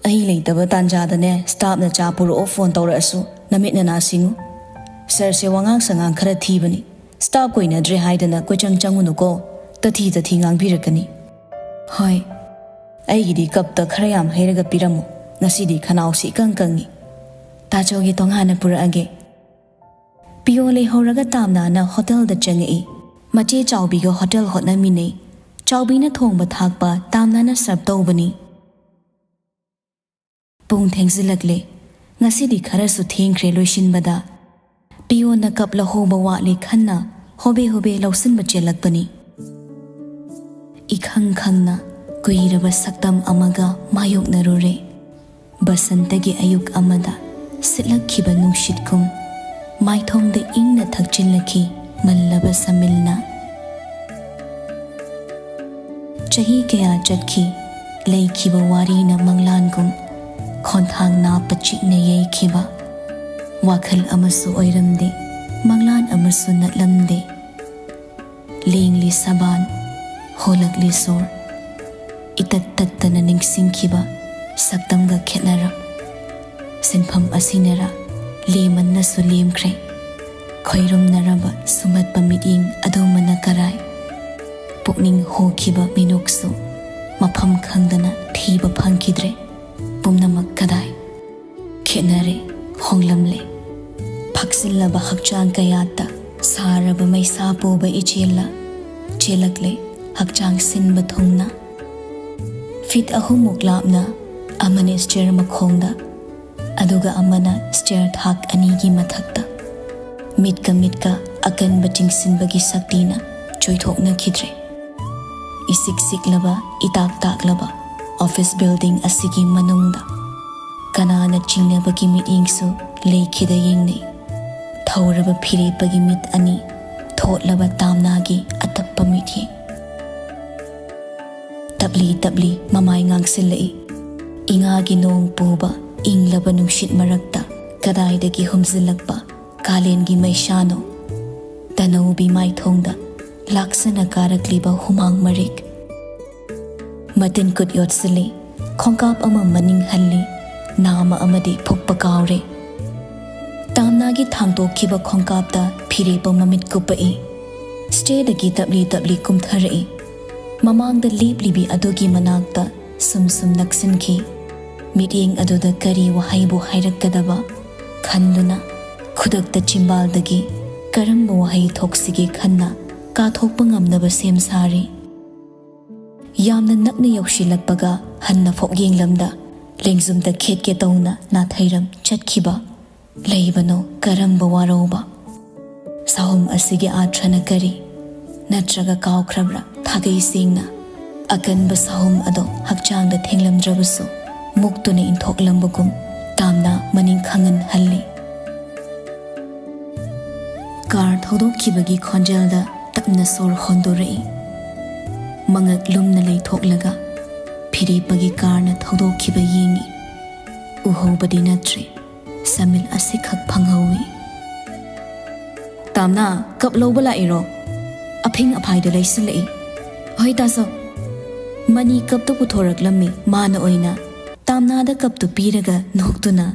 ꯑꯩ ꯂꯩꯇꯕ ꯇꯥꯟꯖꯥꯗꯅꯦ, ꯁ꯭ꯇꯥꯐꯅ ꯆꯥ ꯄꯨꯔꯛꯑꯣ ꯐꯣꯟ ꯇꯧꯔꯛꯑꯁꯨ ꯅꯃꯤꯠ ꯅꯅꯥ ꯁꯤꯡꯉꯨ꯫ ꯁꯔꯁꯦ ꯋꯥꯉꯥꯡ ꯁꯉꯥꯡ ꯈꯔ ꯊꯤꯕꯅꯤ꯫ ꯁ꯭ꯇꯥꯐ ꯀꯣꯏꯅꯗ꯭ꯔꯦ ꯍꯥꯏꯗꯅ ꯀꯣꯏꯆꯪ ꯆꯪꯉꯨꯅꯨꯀꯣ꯫ ꯇꯊꯤ ꯇꯊꯤ ꯉꯥꯡꯕꯤꯔꯛꯀꯅꯤ꯫ ꯍꯣꯏ꯫ ꯑꯩꯒꯤꯗꯤ ꯀꯞꯇ ꯈꯔ ꯌꯥꯝ ꯍꯩꯔꯒ ꯄꯤꯔꯝꯃꯨ꯫ ꯉꯁꯤꯗꯤ ꯈꯅꯥꯎꯁꯤ ꯏꯀꯪ ꯀꯪꯉꯤ"꯫ "ꯇꯥꯆꯧꯒꯤ ꯇꯣꯉꯥꯟꯅ ꯄꯨꯔꯛꯑꯒꯦ"꯫ ꯄꯤꯌꯣ ꯂꯩꯍꯧꯔꯒ ꯇꯥꯝꯅꯥꯅ ꯍꯣꯇꯦꯜꯗ ꯆꯪꯉꯛꯏ꯫ ꯃꯆꯦ ꯆꯥꯎꯕꯤꯒ ꯍꯣꯇꯦꯜ ꯍꯣꯠꯅꯃꯤꯟꯅꯩ꯫ ꯆꯥꯎꯕꯤꯅ ꯊꯣꯡꯕ ꯊꯥꯛꯄ ꯇꯥꯝꯅꯥꯅ ꯁꯔꯚ ꯇꯧꯕꯅꯤ꯫ ꯄꯨꯡ ꯊꯦꯡꯖꯤꯜꯂꯛꯂꯦ꯫ ꯉꯁꯤꯗꯤ ꯈꯔꯁꯨ ꯊꯦꯡꯈ꯭ꯔꯦ ꯂꯣꯏꯁꯤꯟꯕꯗ꯫ ꯄꯤꯌꯣꯅ ꯀꯞ ꯂꯧꯍꯧꯕ ꯋꯥꯠꯂꯦ ꯈꯟꯅ ꯍꯣꯕꯦ ꯍꯣꯕꯦ ꯂꯧꯁꯤꯟꯕ ꯆꯦꯜꯂꯛꯄꯅꯤ꯫ ꯏꯈꯪ ꯈꯪꯅ ꯀꯨꯏꯔꯕ ꯁꯛꯇꯝ ꯑꯃꯒ ꯃꯥꯌꯣꯛꯅꯔꯨꯔꯦ꯫ ꯕꯁꯟꯇꯒꯤ ꯑꯌꯨꯛ ꯑꯃꯗ ꯁꯤꯠꯂꯛꯈꯤꯕ ꯅꯨꯡꯁꯤꯠꯀꯨꯝ ꯃꯥꯏꯊꯣꯡꯗ ꯏꯪꯅ ꯊꯛꯆꯤꯜꯂꯛꯈꯤ ꯃꯜꯂꯕ ꯁꯃꯤꯜꯅ꯫ ꯆꯍꯤ ꯀꯌꯥ ꯆꯠꯈꯤ, ꯂꯩꯈꯤꯕ ꯋꯥꯔꯤꯅ ꯃꯪꯂꯥꯟꯒꯨꯝ ꯈꯣꯟꯊꯥꯡ ꯅꯥ ꯄꯆꯤꯛꯅ ꯌꯩꯈꯤꯕ꯫ ꯋꯥꯈꯜ ꯑꯃꯁꯨ ꯑꯣꯏꯔꯝꯗꯦ, ꯃꯪꯂꯥꯟ ꯑꯃꯁꯨ ꯅꯠꯂꯝꯗꯦ꯫ ꯂꯦꯡꯂꯤ ꯁꯕꯥꯟ, ꯍꯣꯜꯂꯛꯂꯤ ꯁꯣꯔ, ꯏꯇꯠ ꯇꯠꯇꯅ ꯅꯤꯡꯁꯤꯡꯈꯤꯕ ꯁꯛꯇꯝꯒ ꯈꯦꯠꯅꯔꯛ꯫ ꯁꯤꯟꯐꯝ ꯑꯁꯤꯅꯔ ꯂꯦꯃꯟꯅꯁꯨ ꯂꯦꯝꯈ꯭ꯔꯦ꯫ ꯈꯣꯏꯔꯨꯝꯅꯔꯕ ꯁꯨꯝꯍꯠꯄ ꯃꯤꯠꯌꯦꯡ ꯑꯗꯨꯃꯅ ꯀꯔꯥꯏ? ꯄꯨꯛꯅꯤꯡ ꯍꯣꯈꯤꯕ ꯃꯤꯅꯣꯛꯁꯨ ꯃꯐꯝ ꯈꯪꯗꯅ ꯊꯤꯕ ꯐꯪꯈꯤꯗ꯭ꯔꯦ꯫ ꯄꯨꯝꯅꯃꯛ ꯀꯗꯥꯏ? ꯈꯦꯠꯅꯔꯦ, ꯍꯣꯡꯂꯝꯂꯦ꯫ ꯐꯛꯆꯤꯜꯂꯕ ꯍꯛꯆꯥꯡ ꯀꯌꯥꯠꯇ ꯁꯥꯔꯕ ꯃꯩꯁꯥ ꯄꯨꯕ ꯏꯆꯦꯜꯂ ꯆꯦꯜꯂꯛꯂꯦ ꯍꯛꯆꯥꯡ ꯁꯤꯟꯕ ꯊꯨꯡꯅ꯫ ꯐꯤꯠ ꯑꯍꯨꯝꯃꯨꯛ ꯂꯥꯞꯅ ꯑꯃꯅ ꯁ꯭ꯇꯦꯌꯔ ꯃꯈꯣꯡꯗ, ꯑꯗꯨꯒ ꯑꯃꯅ ꯁ꯭ꯇꯦꯌꯔ ꯊꯥꯛ ꯑꯅꯤꯒꯤ ꯃꯊꯛꯇ꯫ ꯃꯤꯠꯀ ꯃꯤꯠꯀ ꯑꯀꯟꯕ ꯆꯤꯡꯁꯤꯟꯕꯒꯤ ꯁꯛꯇꯤꯅ ꯆꯣꯏꯊꯣꯛꯅꯈꯤꯗ꯭ꯔꯦ꯫ ꯏꯁꯤꯛ ꯁꯤꯛꯂꯕ, ꯏꯇꯥꯛ ꯇꯥꯛꯂꯕ ꯑꯣꯐꯤꯁ ꯕꯤꯜꯗꯤꯡ ꯑꯁꯤꯒꯤ ꯃꯅꯨꯡꯗ ꯀꯅꯥꯅ ꯆꯤꯡꯅꯕꯒꯤ ꯃꯤꯠꯌꯦꯡꯁꯨ ꯂꯩꯈꯤꯗ ꯌꯦꯡꯅꯩ꯫ ꯊꯧꯔꯕ ꯐꯤꯔꯦꯞꯄꯒꯤ ꯃꯤꯠ ꯑꯅꯤ ꯊꯣꯠꯂꯕ ꯇꯥꯝꯅꯥꯒꯤ ꯑꯇꯞꯄ ꯃꯤꯠꯌꯦꯡ꯫ ꯇꯞꯂꯤ ꯇꯞꯂꯤ ꯃꯃꯥꯏ ꯉꯥꯡꯁꯤꯜꯂꯛꯏ꯫ ꯏꯉꯥꯒꯤ ꯅꯣꯡ ꯄꯨꯕ ꯏꯪꯂꯕ ꯅꯨꯡꯁꯤꯠ ꯃꯔꯛꯇ ꯀꯗꯥꯏꯗꯒꯤ ꯍꯨꯝꯖꯤꯜꯂꯛꯄ ꯀꯥꯂꯦꯟꯒꯤ ꯃꯩꯁꯥꯅꯣ? ꯇꯅꯧꯕꯤ ꯃꯥꯏꯊꯣꯡꯗ ꯂꯥꯛꯁꯅ ꯀꯥꯔꯛꯂꯤꯕ ꯍꯨꯃꯥꯡ ꯃꯔꯤꯛ꯫ ꯃꯇꯤꯟ ꯀꯨꯠ ꯌꯣꯠꯁꯤꯜꯂꯤ, ꯈꯣꯡꯀꯥꯞ ꯑꯃ ꯃꯅꯤꯡ ꯍꯜꯂꯤ, ꯅꯥꯃ ꯑꯃꯗꯤ ꯐꯨꯛꯄ ꯀꯥꯎꯔꯦ꯫ ꯇꯥꯝꯅꯥꯒꯤ ꯊꯥꯡꯗꯣꯛꯈꯤꯕ ꯈꯣꯡꯀꯥꯞꯇ ꯐꯤꯔꯦꯞꯄ ꯃꯃꯤꯠ ꯀꯨꯞꯄꯛꯏ꯫ ꯁ꯭ꯇꯦꯌꯔꯗꯒꯤ ꯇꯞꯂꯤ ꯇꯞꯂꯤ ꯀꯨꯝꯊꯔꯛꯏ꯫ ꯃꯃꯥꯡꯗ ꯂꯦꯞꯂꯤꯕꯤ ꯑꯗꯨꯒꯤ ꯃꯅꯥꯛꯇ ꯁꯨꯝ ꯁꯨꯝ ꯅꯛꯁꯤꯟꯈꯤ꯫ ꯃꯤꯠꯌꯦꯡ ꯑꯗꯨꯗ ꯀꯔꯤ ꯋꯥꯍꯩꯕꯨ ꯍꯥꯏꯔꯛꯀꯗꯕ ꯈꯟꯗꯨꯅ ꯈꯨꯗꯛꯇ ꯆꯤꯝꯕꯥꯜꯗꯒꯤ ꯀꯔꯝꯕ ꯋꯥꯍꯩ ꯊꯣꯛꯁꯤꯒꯦ ꯈꯟꯅ ꯀꯥꯊꯣꯛꯄ ꯉꯝꯅꯕ ꯁꯦꯝ ꯁꯥꯔꯤ꯫ ꯌꯥꯝꯅ ꯅꯛꯅ ꯌꯧꯁꯤꯜꯂꯛꯄꯒ ꯍꯟꯅ ꯐꯣꯛ ꯌꯦꯡꯂꯝꯗ ꯂꯦꯡꯖꯨꯝꯗ ꯈꯦꯠꯀꯦ ꯇꯧꯅ ꯅꯥꯊꯩꯔꯝ ꯆꯠꯈꯤꯕ꯫ ꯂꯩꯕꯅꯣ ꯀꯔꯝꯕ ꯋꯥꯔꯧꯕ? ꯁꯥꯍꯨꯝ ꯑꯁꯤꯒꯤ ꯑꯥꯔꯊ꯭ꯔꯅ ꯀꯔꯤ? ꯅꯠꯇ꯭ꯔꯒ ꯀꯥꯎꯈ꯭ꯔꯕ꯭ꯔꯥ? ꯊꯥꯒꯩ ꯁꯦꯡꯅ ꯑꯀꯟꯕ ꯁꯥꯍꯨꯝ ꯑꯗꯣ ꯍꯛꯆꯥꯡꯗ ꯊꯦꯡꯂꯝꯗ꯭ꯔꯕꯁꯨ, ꯃꯨꯛꯇꯨꯅ ꯏꯟꯊꯣꯛꯂꯝꯕꯒꯨꯝ ꯇꯥꯝꯅ ꯃꯅꯤꯡ ꯈꯪꯍꯟꯍꯜꯂꯤ꯫ ꯀꯥꯔ ꯊꯧꯗꯣꯛꯈꯤꯕꯒꯤ ꯈꯣꯟꯖꯦꯜꯗ ꯇꯞꯅ ꯁꯣꯔ ꯍꯣꯟꯗꯣꯔꯛꯏ꯫ ꯃꯉꯛ ꯂꯨꯝꯅ ꯂꯩꯊꯣꯛꯂꯒ ꯐꯤꯔꯦꯞꯄꯒꯤ ꯀꯥꯔꯅ ꯊꯧꯗꯣꯛꯈꯤꯕ ꯌꯦꯡꯏ꯫ ꯎꯍꯧꯕꯗꯤ ꯅꯠꯇ꯭ꯔꯦ꯫ ꯁꯃꯤꯜ ꯑꯁꯤꯈꯛ ꯐꯪꯍꯧꯏ꯫ "ꯇꯥꯝꯅꯥ, ꯀꯞ ꯂꯧꯕ ꯂꯥꯛꯏꯔꯣ?" ꯑꯐꯤꯡ ꯑꯐꯥꯏꯗ ꯂꯩꯁꯤꯜꯂꯛꯏ꯫ "ꯍꯣꯏ ꯇꯥꯆꯧ꯫" ꯃꯅꯤ ꯀꯞꯇꯨ ꯄꯨꯊꯣꯔꯛꯂꯝꯃꯤ꯫ ꯃꯥꯅ ꯑꯣꯏꯅ ꯇꯥꯝꯅꯥꯗ ꯀꯞꯇꯨ ꯄꯤꯔꯒ ꯅꯣꯛꯇꯨꯅ,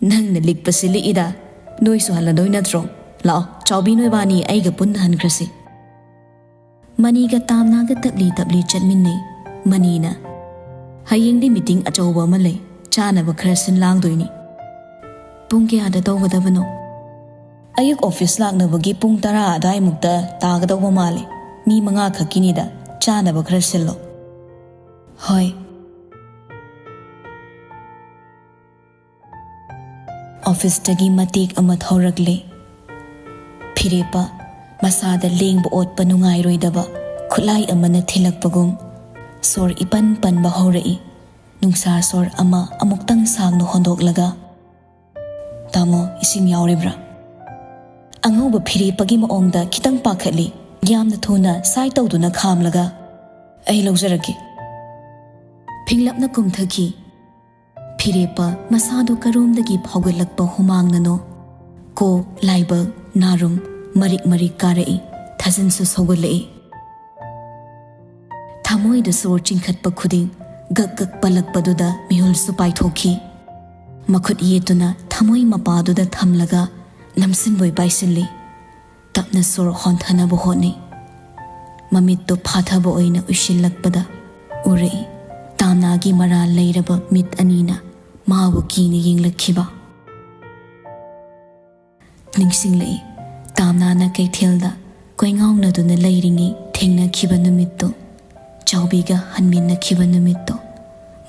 "ꯅꯪꯅ ꯂꯤꯛꯄꯁꯤ ꯂꯤꯛꯏꯗ꯫ ꯅꯣꯏꯁꯨ ꯍꯜꯂꯗꯣꯏ ꯅꯠꯇ꯭ꯔꯣ? ꯂꯥꯛꯑꯣ, ꯆꯥꯎꯕꯤ, ꯅꯣꯏꯕꯥꯅꯤ ꯑꯩꯒ ꯄꯨꯟꯅ ꯍꯟꯈ꯭ꯔꯁꯤ꯫" ꯃꯅꯤꯒ ꯇꯥꯝꯅꯥꯒ ꯇꯞꯂꯤ ꯇꯞꯂꯤ ꯆꯠꯃꯤꯟꯅꯩ꯫ ꯃꯅꯤꯅ, "ꯍꯌꯦꯡꯗꯤ ꯃꯤꯇꯤꯡ ꯑꯆꯧꯕ ꯑꯃ ꯂꯩ, ꯆꯥꯅꯕ ꯈꯔ ꯁꯤꯟ ꯂꯥꯡꯗꯣꯏꯅꯤ꯫" "ꯄꯨꯡ ꯀꯌꯥꯗ ꯇꯧꯒꯗꯕꯅꯣ?" "ꯑꯌꯨꯛ ꯑꯣꯐꯤꯁ ꯂꯥꯛꯅꯕꯒꯤ ꯄꯨꯡ ꯇꯔꯥ ꯑꯗꯨꯋꯥꯏꯃꯨꯛꯇ ꯇꯥꯒꯗꯧꯕ ꯃꯥꯜꯂꯦ꯫ ꯃꯤ ꯃꯉꯥ ꯈꯛꯀꯤꯅꯤꯗ, ꯆꯥꯅꯕ ꯈꯔ ꯁꯤꯜꯂꯣ꯫" "ꯍꯣꯏ꯫" ꯑꯣꯐꯤꯁꯇꯒꯤ ꯃꯇꯦꯛ ꯑꯃ ꯊꯧꯔꯛꯂꯦ꯫ ꯐꯤꯔꯦꯞꯄ ꯃꯁꯥꯗ ꯂꯦꯡꯕ ꯑꯣꯠꯄ ꯅꯨꯡꯉꯥꯏꯔꯣꯏꯗꯕ ꯈꯨꯠꯂꯥꯏ ꯑꯃꯅ ꯊꯤꯜꯂꯛꯄꯒꯨꯝ ꯁꯣꯔ ꯏꯄꯟ ꯄꯟꯕ ꯍꯧꯔꯛꯏ꯫ ꯅꯨꯡꯁꯥ ꯁꯣꯔ ꯑꯃ ꯑꯃꯨꯛꯇꯪ ꯁꯥꯡꯅ ꯍꯣꯟꯗꯣꯛꯂꯒ, "ꯇꯥꯃꯣ, ꯏꯁꯤꯡ ꯌꯥꯎꯔꯤꯕ꯭ꯔꯥ?" ꯑꯉꯧꯕ ꯐꯤꯔꯦꯞꯄꯒꯤ ꯃꯑꯣꯡꯗ ꯈꯤꯇꯪ ꯄꯥꯈꯠꯂꯤ꯫ ꯌꯥꯝꯅ ꯊꯨꯅ ꯁꯥꯏ ꯇꯧꯗꯨꯅ ꯈꯥꯝꯂꯒ, "ꯑꯩ ꯂꯧꯖꯔꯛꯀꯦ꯫" ꯐꯤꯡꯂꯞꯅ ꯀꯨꯝꯊꯈꯤ꯫ ꯐꯤꯔꯦꯞꯄ ꯃꯁꯥꯗꯨ ꯀꯔꯣꯝꯗꯒꯤ ꯐꯥꯎꯒꯠꯂꯛꯄ ꯍꯨꯃꯥꯡꯅꯅꯣ, ꯀꯣꯛ, ꯂꯥꯏꯕꯛ, ꯅꯥꯔꯨꯝ ꯃꯔꯤꯛ ꯃꯔꯤꯛ ꯀꯥꯔꯛꯏ꯫ ꯊꯥꯖꯤꯟꯁꯨ ꯁꯧꯒꯠꯂꯛꯏ꯫ ꯊꯃꯣꯏꯗ ꯁꯣꯔ ꯆꯤꯡꯈꯠꯄ ꯈꯨꯗꯤꯡ ꯒꯛ ꯒꯛ ꯄꯜꯂꯛꯄꯗꯨꯗ ꯃꯤꯍꯨꯜꯁꯨ ꯄꯥꯏꯊꯣꯛꯈꯤ꯫ ꯃꯈꯨꯠ ꯌꯦꯠꯇꯨꯅ ꯊꯃꯣꯏ ꯃꯄꯥꯗꯨꯗ ꯊꯝꯂꯒ ꯅꯝꯁꯤꯟꯕꯣꯏ ꯄꯥꯏꯁꯤꯜꯂꯤ꯫ ꯇꯞꯅ ꯁꯣꯔ ꯍꯣꯟꯊꯅꯕ ꯍꯣꯠꯅꯩ꯫ ꯃꯃꯤꯠꯇꯨ ꯐꯥꯊꯕ ꯑꯣꯏꯅ ꯎꯏꯁꯤꯜꯂꯛꯄꯗ ꯎꯔꯛꯏ, ꯇꯥꯝꯅꯥꯒꯤ ꯃꯔꯥꯜ ꯂꯩꯔꯕ ꯃꯤꯠ ꯑꯅꯤꯅ ꯃꯥꯕꯨ ꯀꯤꯅ ꯌꯦꯡꯂꯛꯈꯤꯕ꯫ ꯅꯤꯡꯁꯤꯡꯂꯛꯏ, ꯇꯥꯝꯅꯥꯅ ꯀꯩꯊꯦꯜꯗ ꯀꯣꯏꯉꯥꯎꯅꯗꯨꯅ ꯂꯩꯔꯤꯉꯩ ꯊꯦꯡꯅꯈꯤꯕ ꯅꯨꯃꯤꯠꯇꯨ, ꯆꯥꯎꯕꯤꯒ ꯍꯟꯃꯤꯟꯅꯈꯤꯕ ꯅꯨꯃꯤꯠꯇꯨ,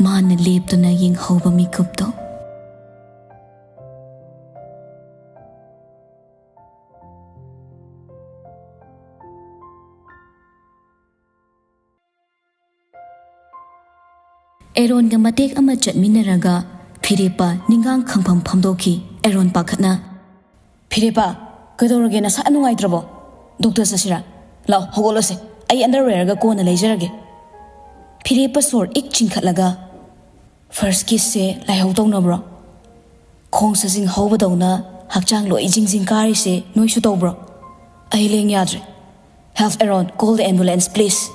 ꯃꯥꯅ ꯂꯦꯞꯇꯨꯅ ꯌꯦꯡꯍꯧꯕ ꯃꯤꯀꯨꯞꯇꯣ꯫ ꯑꯦꯔꯣꯟꯒ ꯃꯇꯦꯛ ꯑꯃ ꯆꯠꯃꯤꯟꯅꯔꯒ ꯐꯤꯔꯦꯞꯄ ꯅꯤꯡꯒꯥꯡ ꯈꯪꯐꯝ ꯐꯝꯗꯣꯛꯈꯤ꯫ ꯑꯦꯔꯣꯟ ꯄꯥꯈꯠꯅ, "ꯐꯤꯔꯦꯞꯄ, ꯀꯩꯗꯧꯔꯒꯦ? ꯅꯁꯥ ꯅꯨꯡꯉꯥꯏꯇ꯭ꯔꯕꯣ? ꯗꯣꯛꯇꯔ ꯆꯠꯁꯤꯔꯥ? ꯂꯥꯛꯑꯣ, ꯍꯧꯒꯠꯂꯣꯁꯦ꯫ ꯑꯩ ꯑꯟꯗꯔꯋꯦꯌꯔꯒ ꯀꯣꯟꯅ ꯂꯩꯖꯔꯒꯦ꯫" ꯐꯤꯔꯦꯞꯄ ꯁꯣꯔ ꯏꯛ ꯆꯤꯡꯈꯠꯂꯒ, "ꯐꯥꯔꯁ ꯀꯤꯁꯁꯦ ꯂꯥꯏꯍꯧ ꯇꯧꯅꯕ꯭ꯔꯣ? ꯈꯣꯡ ꯁꯖꯤꯡ ꯍꯧꯕꯗꯧꯅ ꯍꯛꯆꯥꯡ ꯂꯣꯏ ꯖꯤꯡ ꯖꯤꯡ ꯀꯥꯔꯤꯁꯦ ꯅꯣꯏꯁꯨ ꯇꯧꯕ꯭ꯔꯣ? ꯑꯩ ꯂꯦꯡ ꯌꯥꯗ꯭ꯔꯦ꯫ Help, Aaron, call the ambulance, please."